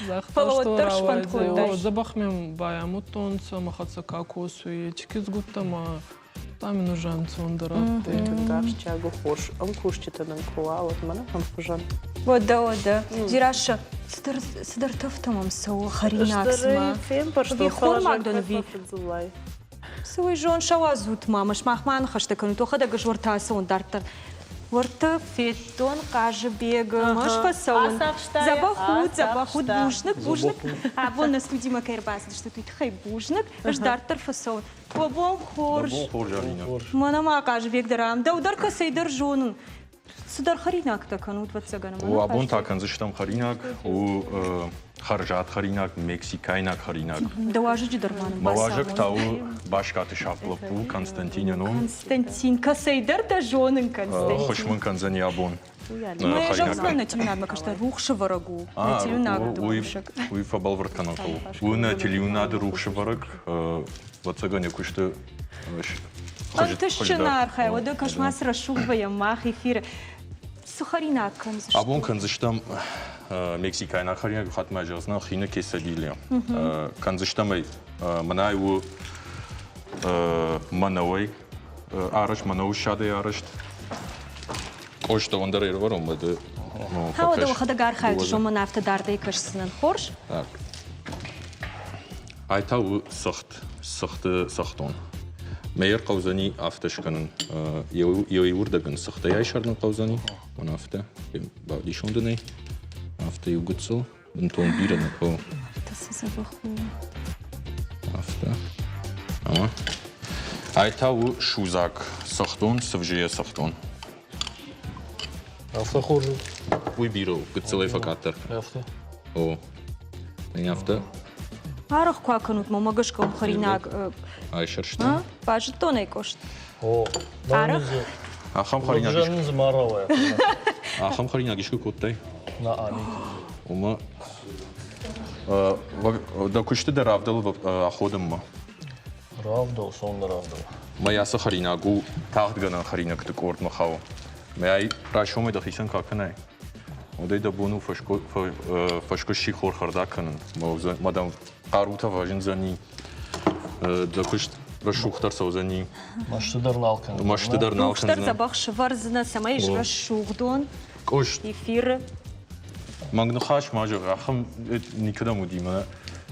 Загъта, что рауайдзӕй. Дзӕбӕх мӕм байамудтонцӕ, мӕ хӕццӕ ка косуй, еци кизгуттӕ ма там ин уже ӕнцондӕр адтӕй. Тынг ахсджиаг у хорз ӕмкусджытӕ нын куы уа, уӕд мӕнӕ ӕмхуызӕн. Уӕдӕ, уӕдӕ. Дзерассӕ, цыдӕр, цыдӕр тӕфтӕ мӕм цӕуы хӕринаг цыма. Фембӕрстон, хормагдон ӕви? Цы уый зон, сауадзут ма мӕ, сымах ма ныхӕстӕ кӕнут, уӕхӕдӕг ӕз уӕртӕ ацӕуон дарддӕр. Уӕртӕ федтон Хъазыбегы, ӕз фӕцӕуын. Дзӕбӕх у, дзӕбӕх у, бузныг, бузныг. Абон нӕ студимӕ кӕй ӕрбацыдыстут, уый тыххӕй бузныг. Ӕз дарддӕр фӕцӕуын. Уӕ бон хорз. Бон хорз, Алинӕ. Мӕнӕ ма Хъазыбег дӕр ам. Дӕу дӕр кӕцӕйдӕр зонын. Цыдӕр хӕринӕгтӕ кӕнут, ӕвӕццӕгӕн. О, абон та кӕндзыстӕм хӕринаг. У хӕрзад хӕринаг, мексикайнаг хӕринаг. Дӕ уазӕджы дӕр ма нын Мӕ уазӕг та у Баскаты сахъ лӕппу Константин йӕ ном. Константин, кӕцӕйдӕр дӕ зонын, Константин. Ӕххуыс мын кӕндзӕни абон. Мӕ зӕгъдзынӕн, нӕ телеуынадмӕ кӕстӕр рухсӕвӕрӕг у. Нӕ телеуынады кусӕг. Уый фӕбӕлвырд кӕнын хъӕуы. У нӕ телеуынады рухсӕвӕрӕг, ӕвӕццӕгӕн йӕ куысты Ӕнтыстджын архай, уӕдӕ кӕс-ма цы рӕсугъд вӕййӕм мах эфиры. Цы хӕринаг кӕндзыстӕм? Абон кӕндзыстӕм мексикайнаг хӕринаг хатмӕ зӕгъдзынӕн хины кесадилья. Кӕндзыстӕм ӕй, мӕнӕй у мӕнӕуӕй арӕзт, мӕнӕуы ссадӕй арӕзт. Къоста дӕр ӕрӕвӕрон мӕ ды Хауӕ дӕхӕдӕг архайут, зомӕн афтӕ дардӕй кӕсдзынӕн. Хорз? Так. Ай та у цыхт, цыхты цӕхдон. Мӕ ӕрхъӕудзӕни афтӕ скӕнын. Йӕ иуырдӕг ын цыхтӕй айсӕрдын хъӕудзӕни. Мӕн афтӕ. Бавдисон дын ӕй. Афтӕ иу гыццыл. Бынтон бирӕ нӕ хъӕуы. Афтӕ цы дзӕбӕх у. Афтӕ. Ӕмӕ ай та у судзаг цӕхдон, цывзыйӕ цӕхдон. Афтӕ хорз у. Уый бирӕ у, гыццылӕй фӕкъаддӕр. Афтӕ. О. Афтӕ. Арӕх куы акӕнут, мӕ гӕсгӕ хӕринаг. Айсӕрста. Базыдтон ӕй, Къост. О. Арӕх. Ахӕм хӕринаг. Дзы ма рауайа. Ахӕм хӕринаг искуы кодтай? На, никуы. Уымӕ дӕ куысты дӕр равдӕл аходынмӕ. Равдӕл, сон равдӕл. Мӕ ацы хӕринаг у тагъдгӕнӕн хӕринӕгты къордмӕ хауы. Мӕ ай райсомӕй дӕхицӕн куы акӕнай, уӕдӕй дӕ бон у фӕскуыст сихор хӕрдӕг кӕнын. Мӕ дӕм хъарутӕ фӕзындзӕни, дӕ куыст рӕсугъддӕр цӕудзӕни. Мӕсты дӕр нал кӕндзынӕ. Мӕсты дӕр нал кӕндзынӕ. дзӕбӕх сывӕрдзынӕ, цӕмӕй срӕсугъд уон эфиры. Мӕнг ныхас ма зӕгъ, ахӕм никӕдӕм уыди мӕнӕ.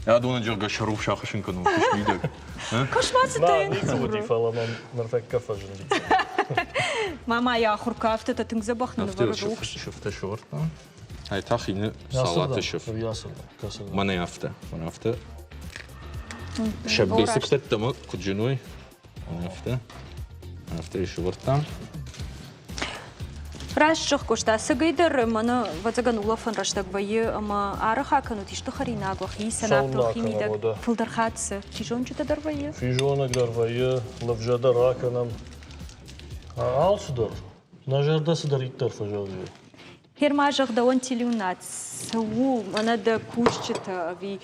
Адоны зӕгъгӕ сӕ рухс ахуыссын кӕнон куыстмидӕг. Куыс ма цытӕ йын Никуы уыди, фӕлӕ мӕм ныртӕккӕ фӕзынди. Мама йӕ ахуыр куы афтӕтӕ тынг дзӕбӕх нывӕры рухс. Сыфтӕ сӕвӕрдта. Ай та хины салаты сыф. Мӕнӕ афтӕ, мӕнӕ афтӕ. Сӕ бесыктӕ дӕмӕ куыд зыной, афтӕ. Афтӕ сӕвӕрдтам. Раст зӕгъ, Къоста, ӕцӕгӕйдӕр мӕнӕ, ӕвӕццӕгӕн, улӕфӕн рӕстӕг вӕййы ӕмӕ арӕх акӕнут исты хӕринаг уӕхи, сӕнӕфтыл химидӕг. Фылдӕр хатт цы? Физонджытӕ дӕр вӕййы? Физонӕг дӕр вӕййы, лывзӕ дӕр акӕнӕм. Алцыдӕр. Нӕ зӕрдӕ цыдӕриддӕр фӕзӕгъы. Герма зӕгъдӕуӕн телеуынад цы у, мӕнӕ дӕ кусджытӕ ӕви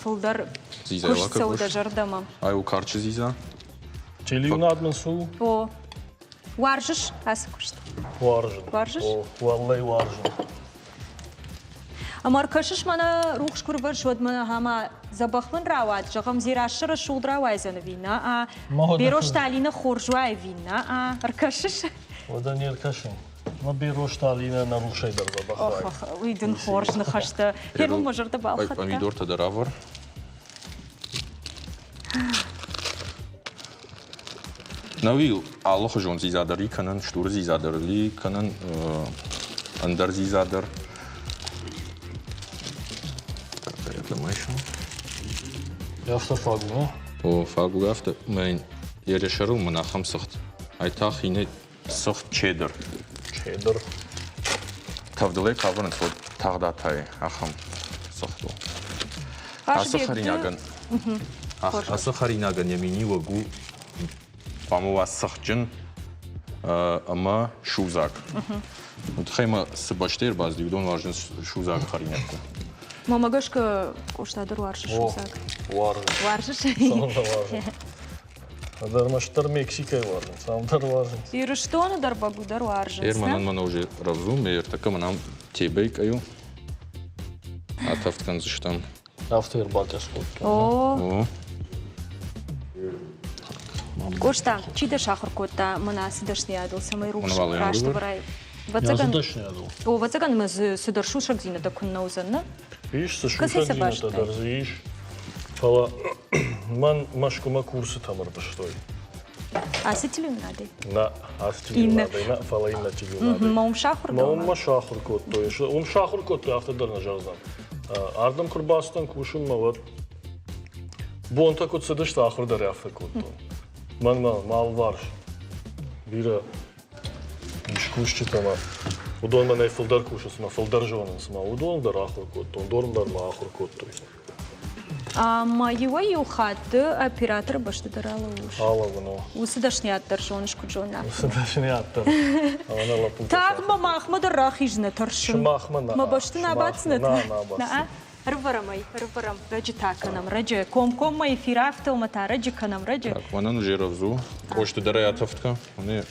фылдӕр куыст цӕуы дӕ зӕрдӕмӕ? Ай у карчы дзидза. Телеуынад мын цы у? О. Уарзыс ацы куыст? Уарзын. Уарзыс? О, уӕллӕй уарзын. Ӕмӕ ӕркӕсыс мӕнӕ рухс куы рвӕрс, уӕд мӕнӕ ӕмӕ дзӕбӕх мын рауад, зӕгъӕм, Дзерассӕ рӕсугъд рауайдзӕн ӕви нӕ? Беро Сталины хорз уа ӕви нӕ? Ӕркӕсыс? Уӕдӕ не ркӕсын. Мӕ Беро Сталины нӕ рухсӕй дӕр дзӕбӕх уай. Уый дын хорз ныхӕстӕ. Герман мӕ зӕрдӕ балхӕдта. Помидортӕ дӕр авӕр. Нӕуи алыхуызон дзидза дӕр и кӕнӕн, стур дзидза дӕр и кӕнӕн, ӕндӕр дзидза дӕр. Афтӕ фаг у, нӕ? О, фаг у афтӕ. Мӕн йӕ сӕрыл мын ахӕм цыхт. Ай та хинӕй цыхт чеддер. Чеддер. Тӕвдылӕй кавӕрынц, уӕд тагъд атайы ахӕм цыхт у. Ацы хӕринагӕн ацы хӕринагӕн йӕ миниуӕг у хъуамӕ уа цӕхджын ӕмӕ судзаг. Уый тыххӕй ма цы бӕстӕ ӕрбацыди, уыдон уарзынц судзаг хӕринӕгтӕ. Мамӕ гӕсгӕ Къоста дӕр уарзы судзаг. Уарзын. Уарзыс? Цӕуылнӕ уарзын? Ӕрмӕстдӕр Мексикӕйы уарзынц, ам дӕр уарзынц. Ирыстоны дӕр бӕгуыдӕр уарзынц. Эр мӕнӕн мӕнӕ уже рӕвдз ме ӕртӕккӕ мӕнӕ ам тебӕй къӕйу. Атӕфт кӕндзыстӕм. Афтӕ ӕрбакӕс кодтон. О. Къоста, чи дӕ сахуыр кодта мӕнӕ ацы дӕсныйадыл, цӕмӕй рухс раст ӕвӕрай? Ӕвӕццӕгӕн, дӕсныйадыл. О, ӕвӕццӕгӕн мӕ дзы цыдӕр сусӕгдзинӕдтӕ куыннӕ уыдзӕн, нӕ? Ис цы сусӕгдзинӕдтӕ дӕр дзы ис, фӕлӕ мӕн Мӕскуымӕ курсытӕм ӕрвыстой. Ацы телеуынадӕй? Нӕ, ацы телеуынадӕй нӕ, фӕлӕ иннӕ телеуынадӕй. Мӕ уым сахуыр Мӕ уым мӕ сахуыр кодтой. Уым сахуыр кодтой, афтӕ дӕр нӕ зӕгъдзӕн. Ардӕм куы рбацыдтӕн кусынмӕ, уӕд бонтӕ куыд цыдысты, ахуыр дӕр афтӕ кодтон. Мӕнмӕ мӕ алыварс бирӕ ис кусджытӕ ма уыдон мӕнӕй фылдӕр кусынц мӕ фылдӕр зонынц ма уыдон дӕр ахуыр кодтон, уыдон дӕр ма ахуыр кодтой. Ӕмӕ иуӕй-иу хатты операторы бӕсты дӕр алӕууыс. Алӕууын, о. Уыцы дӕсныйад дӕр зоныс, куыд зона. Уыцы дӕсныйад дӕр. Ӕмӕ нӕ лӕппутӕ Тагъд мӕ махмӕ дӕр рахизынӕ тӕрсын. Сымахмӕ нӕ. Мӕ бӕсты нӕ абаддзынӕ? Нӕ, нӕ абаддзынӕ. Ӕрывӕрӕм ӕй, ӕрывӕрӕм. Раджы та кӕнӕм, раджы. Комкоммӕ эфир афтӕ та раджы кӕнӕм, раджы. Так, мӕнӕн уже рӕвдз у. Къосты дӕр ӕй атӕфтка. Уне,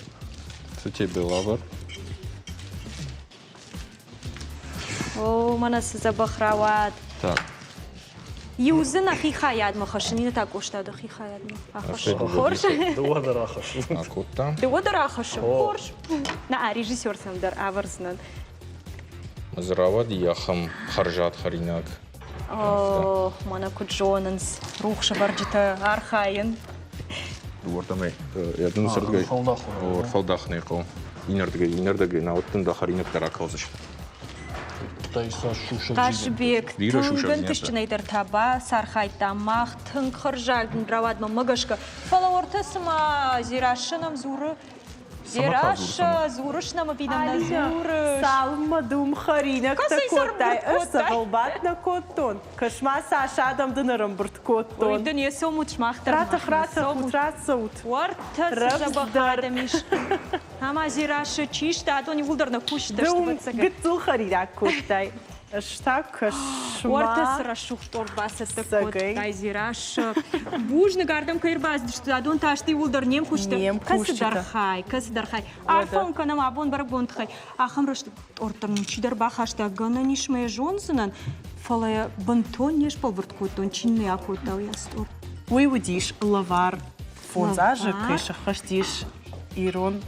цы тебе лавр. О, мӕнӕ цы дзӕбӕх рауад. Так. Иу дзы нӕхи хайадмӕ хӕссын, иннӕ та Къоста дӕхи хайадмӕ ахӕссы. Хорз. Дыууӕ дӕр ахӕссын. Акодта. Дыууӕ дӕр ахӕссын. Хорз. Нӕ, режиссер сӕм дӕр ӕвӕрдзынӕн. Дзы рауади ахӕм хӕрзад хӕринаг. Ох, мӕнӕ куыд зонынц рухсӕвӕрджытӕ архайын. Дыууӕрдӕмӕй йӕ дын сырдгӕй ӕрфӕлдахын хъӕуы. Иннӕрдыгӕй, иннӕрдыгӕй, науӕд дын дӕ хӕринӕгтӕ ракалдзысты. Хъазыбег, тынг ӕнтыстджынӕй дӕр та бацархайдта мах тынг хӕрзаг рауад мӕнмӕ гӕсгӕ. Фӕлӕ уӕртӕ цыма Дзерассӕ нӕм дзуры, Дзерассӕ, дзурыс нӕм ӕви нӕм нӕ дзурыс? Цалынмӕ дум хӕринӕгтӕ кодтай, ӕз дзӕгъӕлбадт нӕ кодтон. Кӕс-ма, цас адӕм дын ӕрӕмбырд кодтон. Ой, дын йе цомут сымах дӕр. Ратӕх, ратӕхут, рацӕут. Уӕртӕ цы дзӕбӕх адӕм ис. Ӕмӕ Дзерассӕ, чи сты, адон иууылдӕр нӕ кусджытӕ сты, ӕвӕццӕгӕн. Гыццыл хӕринаг кодтай. Ӕз та кӕс-ма. Уӕртӕ цы рӕсугъд торт бацӕттӕ кодтай, Дзерассӕ. Бузныг, ардӕм кӕй ӕрбацыдысты, адон та сты иууылдӕр не мкусджытӕ. Кӕцыдӕр хай, кӕцыдӕр хай. Арфӕ уын кӕнӕм абон бӕрӕгбон тыххӕй. Ахӕм рӕстӕг торт дӕр нын чидӕр бахаста, гӕнӕн ис мӕ зондзынӕн, фӕлӕ йӕ бынтон не сбӕлвырд кодтон, чи нӕ акодта уыйас торт. Уый уыдис лӕвар фондз азы кӕй сӕххӕст ис ирон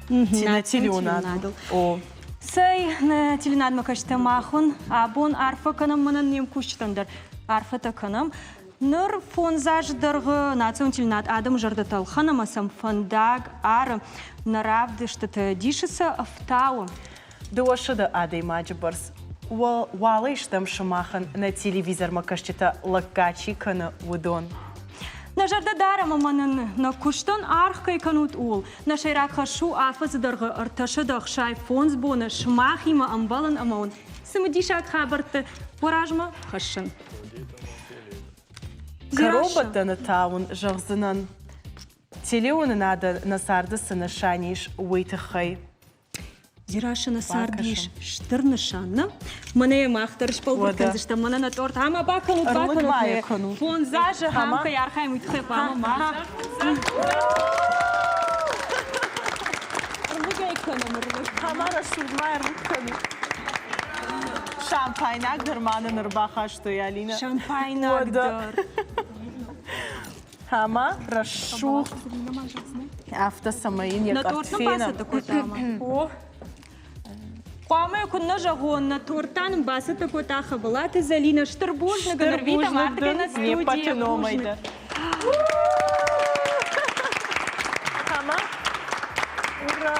телеуынадыл. О. Цӕй, нӕ телеуынадмӕ кӕсджытӕ мах уын абон арфӕ кӕнӕм мӕнӕн не мкусджытӕн дӕр арфӕтӕ кӕнӕм. Ныр фондз азы дӕргъы национ телеуынад адӕмы зӕрдӕтӕ ӕлхӕны ӕмӕ сӕм фӕндаг ары. Нӕ равдыстыты дисы сӕ ӕфтауы. Дыууӕсӕдӕ адӕймаджы бӕрц уӕлӕй стӕм сымахӕн нӕ телевизормӕ кӕсджытӕ лӕггад чи кӕны, уыдон. Нӕ зӕрдӕ дарӕм ӕмӕ нын нӕ куыстӕн аргъ кӕй кӕнут, ууыл. Нӕ сӕйраг хӕс у афӕдзы дӕргъы 365 боны сымахимӕ ӕмбӕлын ӕмӕ уын цымыдисаг хабӕртты уӕ размӕ хӕссын. Кӕронбӕттӕны та уын зӕгъдзынӕн, телеуынынады нӕ царды цы нысан ис, уый тыххӕй. Дзерассӕны цард ис стыр нысан, нӕ? Мӕнӕ йӕ мах дӕр сбӕлвырд кӕндзыстӕм, мӕнӕ нӕ торт ӕмӕ бакӕнут, бакӕнут. Фондз азы ам кӕй архайӕм, уый тыххӕй хъуамӕ мах ӕрмыгӕй кӕнӕм, ӕрмыг. Ӕмӕ рӕсугъд ма ӕрмыг кӕнут. Шампайнаг дӕр ма нын ӕрбахастой, Алинӕ. Шампайнаг дӕр. Ӕмӕ рӕсугъд. Афтӕ цӕмӕй йын йӕ къӕртт фенӕм. О, хъуамӕ куыннӕ зӕгъон, нӕ торт та нын бацӕттӕ кодта Хӕбӕлаты Зӕлинӕ. Стыр бузныг ын ӕрвитӕм ардыгӕй нӕ студийӕ. Номӕй дӕр. Ӕмӕ ура!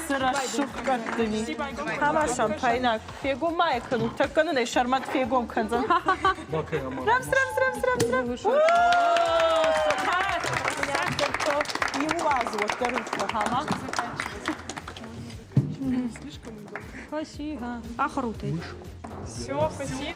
Цы рӕсугъд къӕртт ын и. Ӕмӕ шампайнаг. Фегом ма йӕ кӕнут, тӕккӕ нын ӕй Сӕрмӕт фегом кӕндзӕн. Рӕвдз, рӕвдз, рӕвдз, рӕвдз, рӕвдз. Иу уадзы уӕддӕр хама. Спасибо. Ахрутый. Все, спасибо.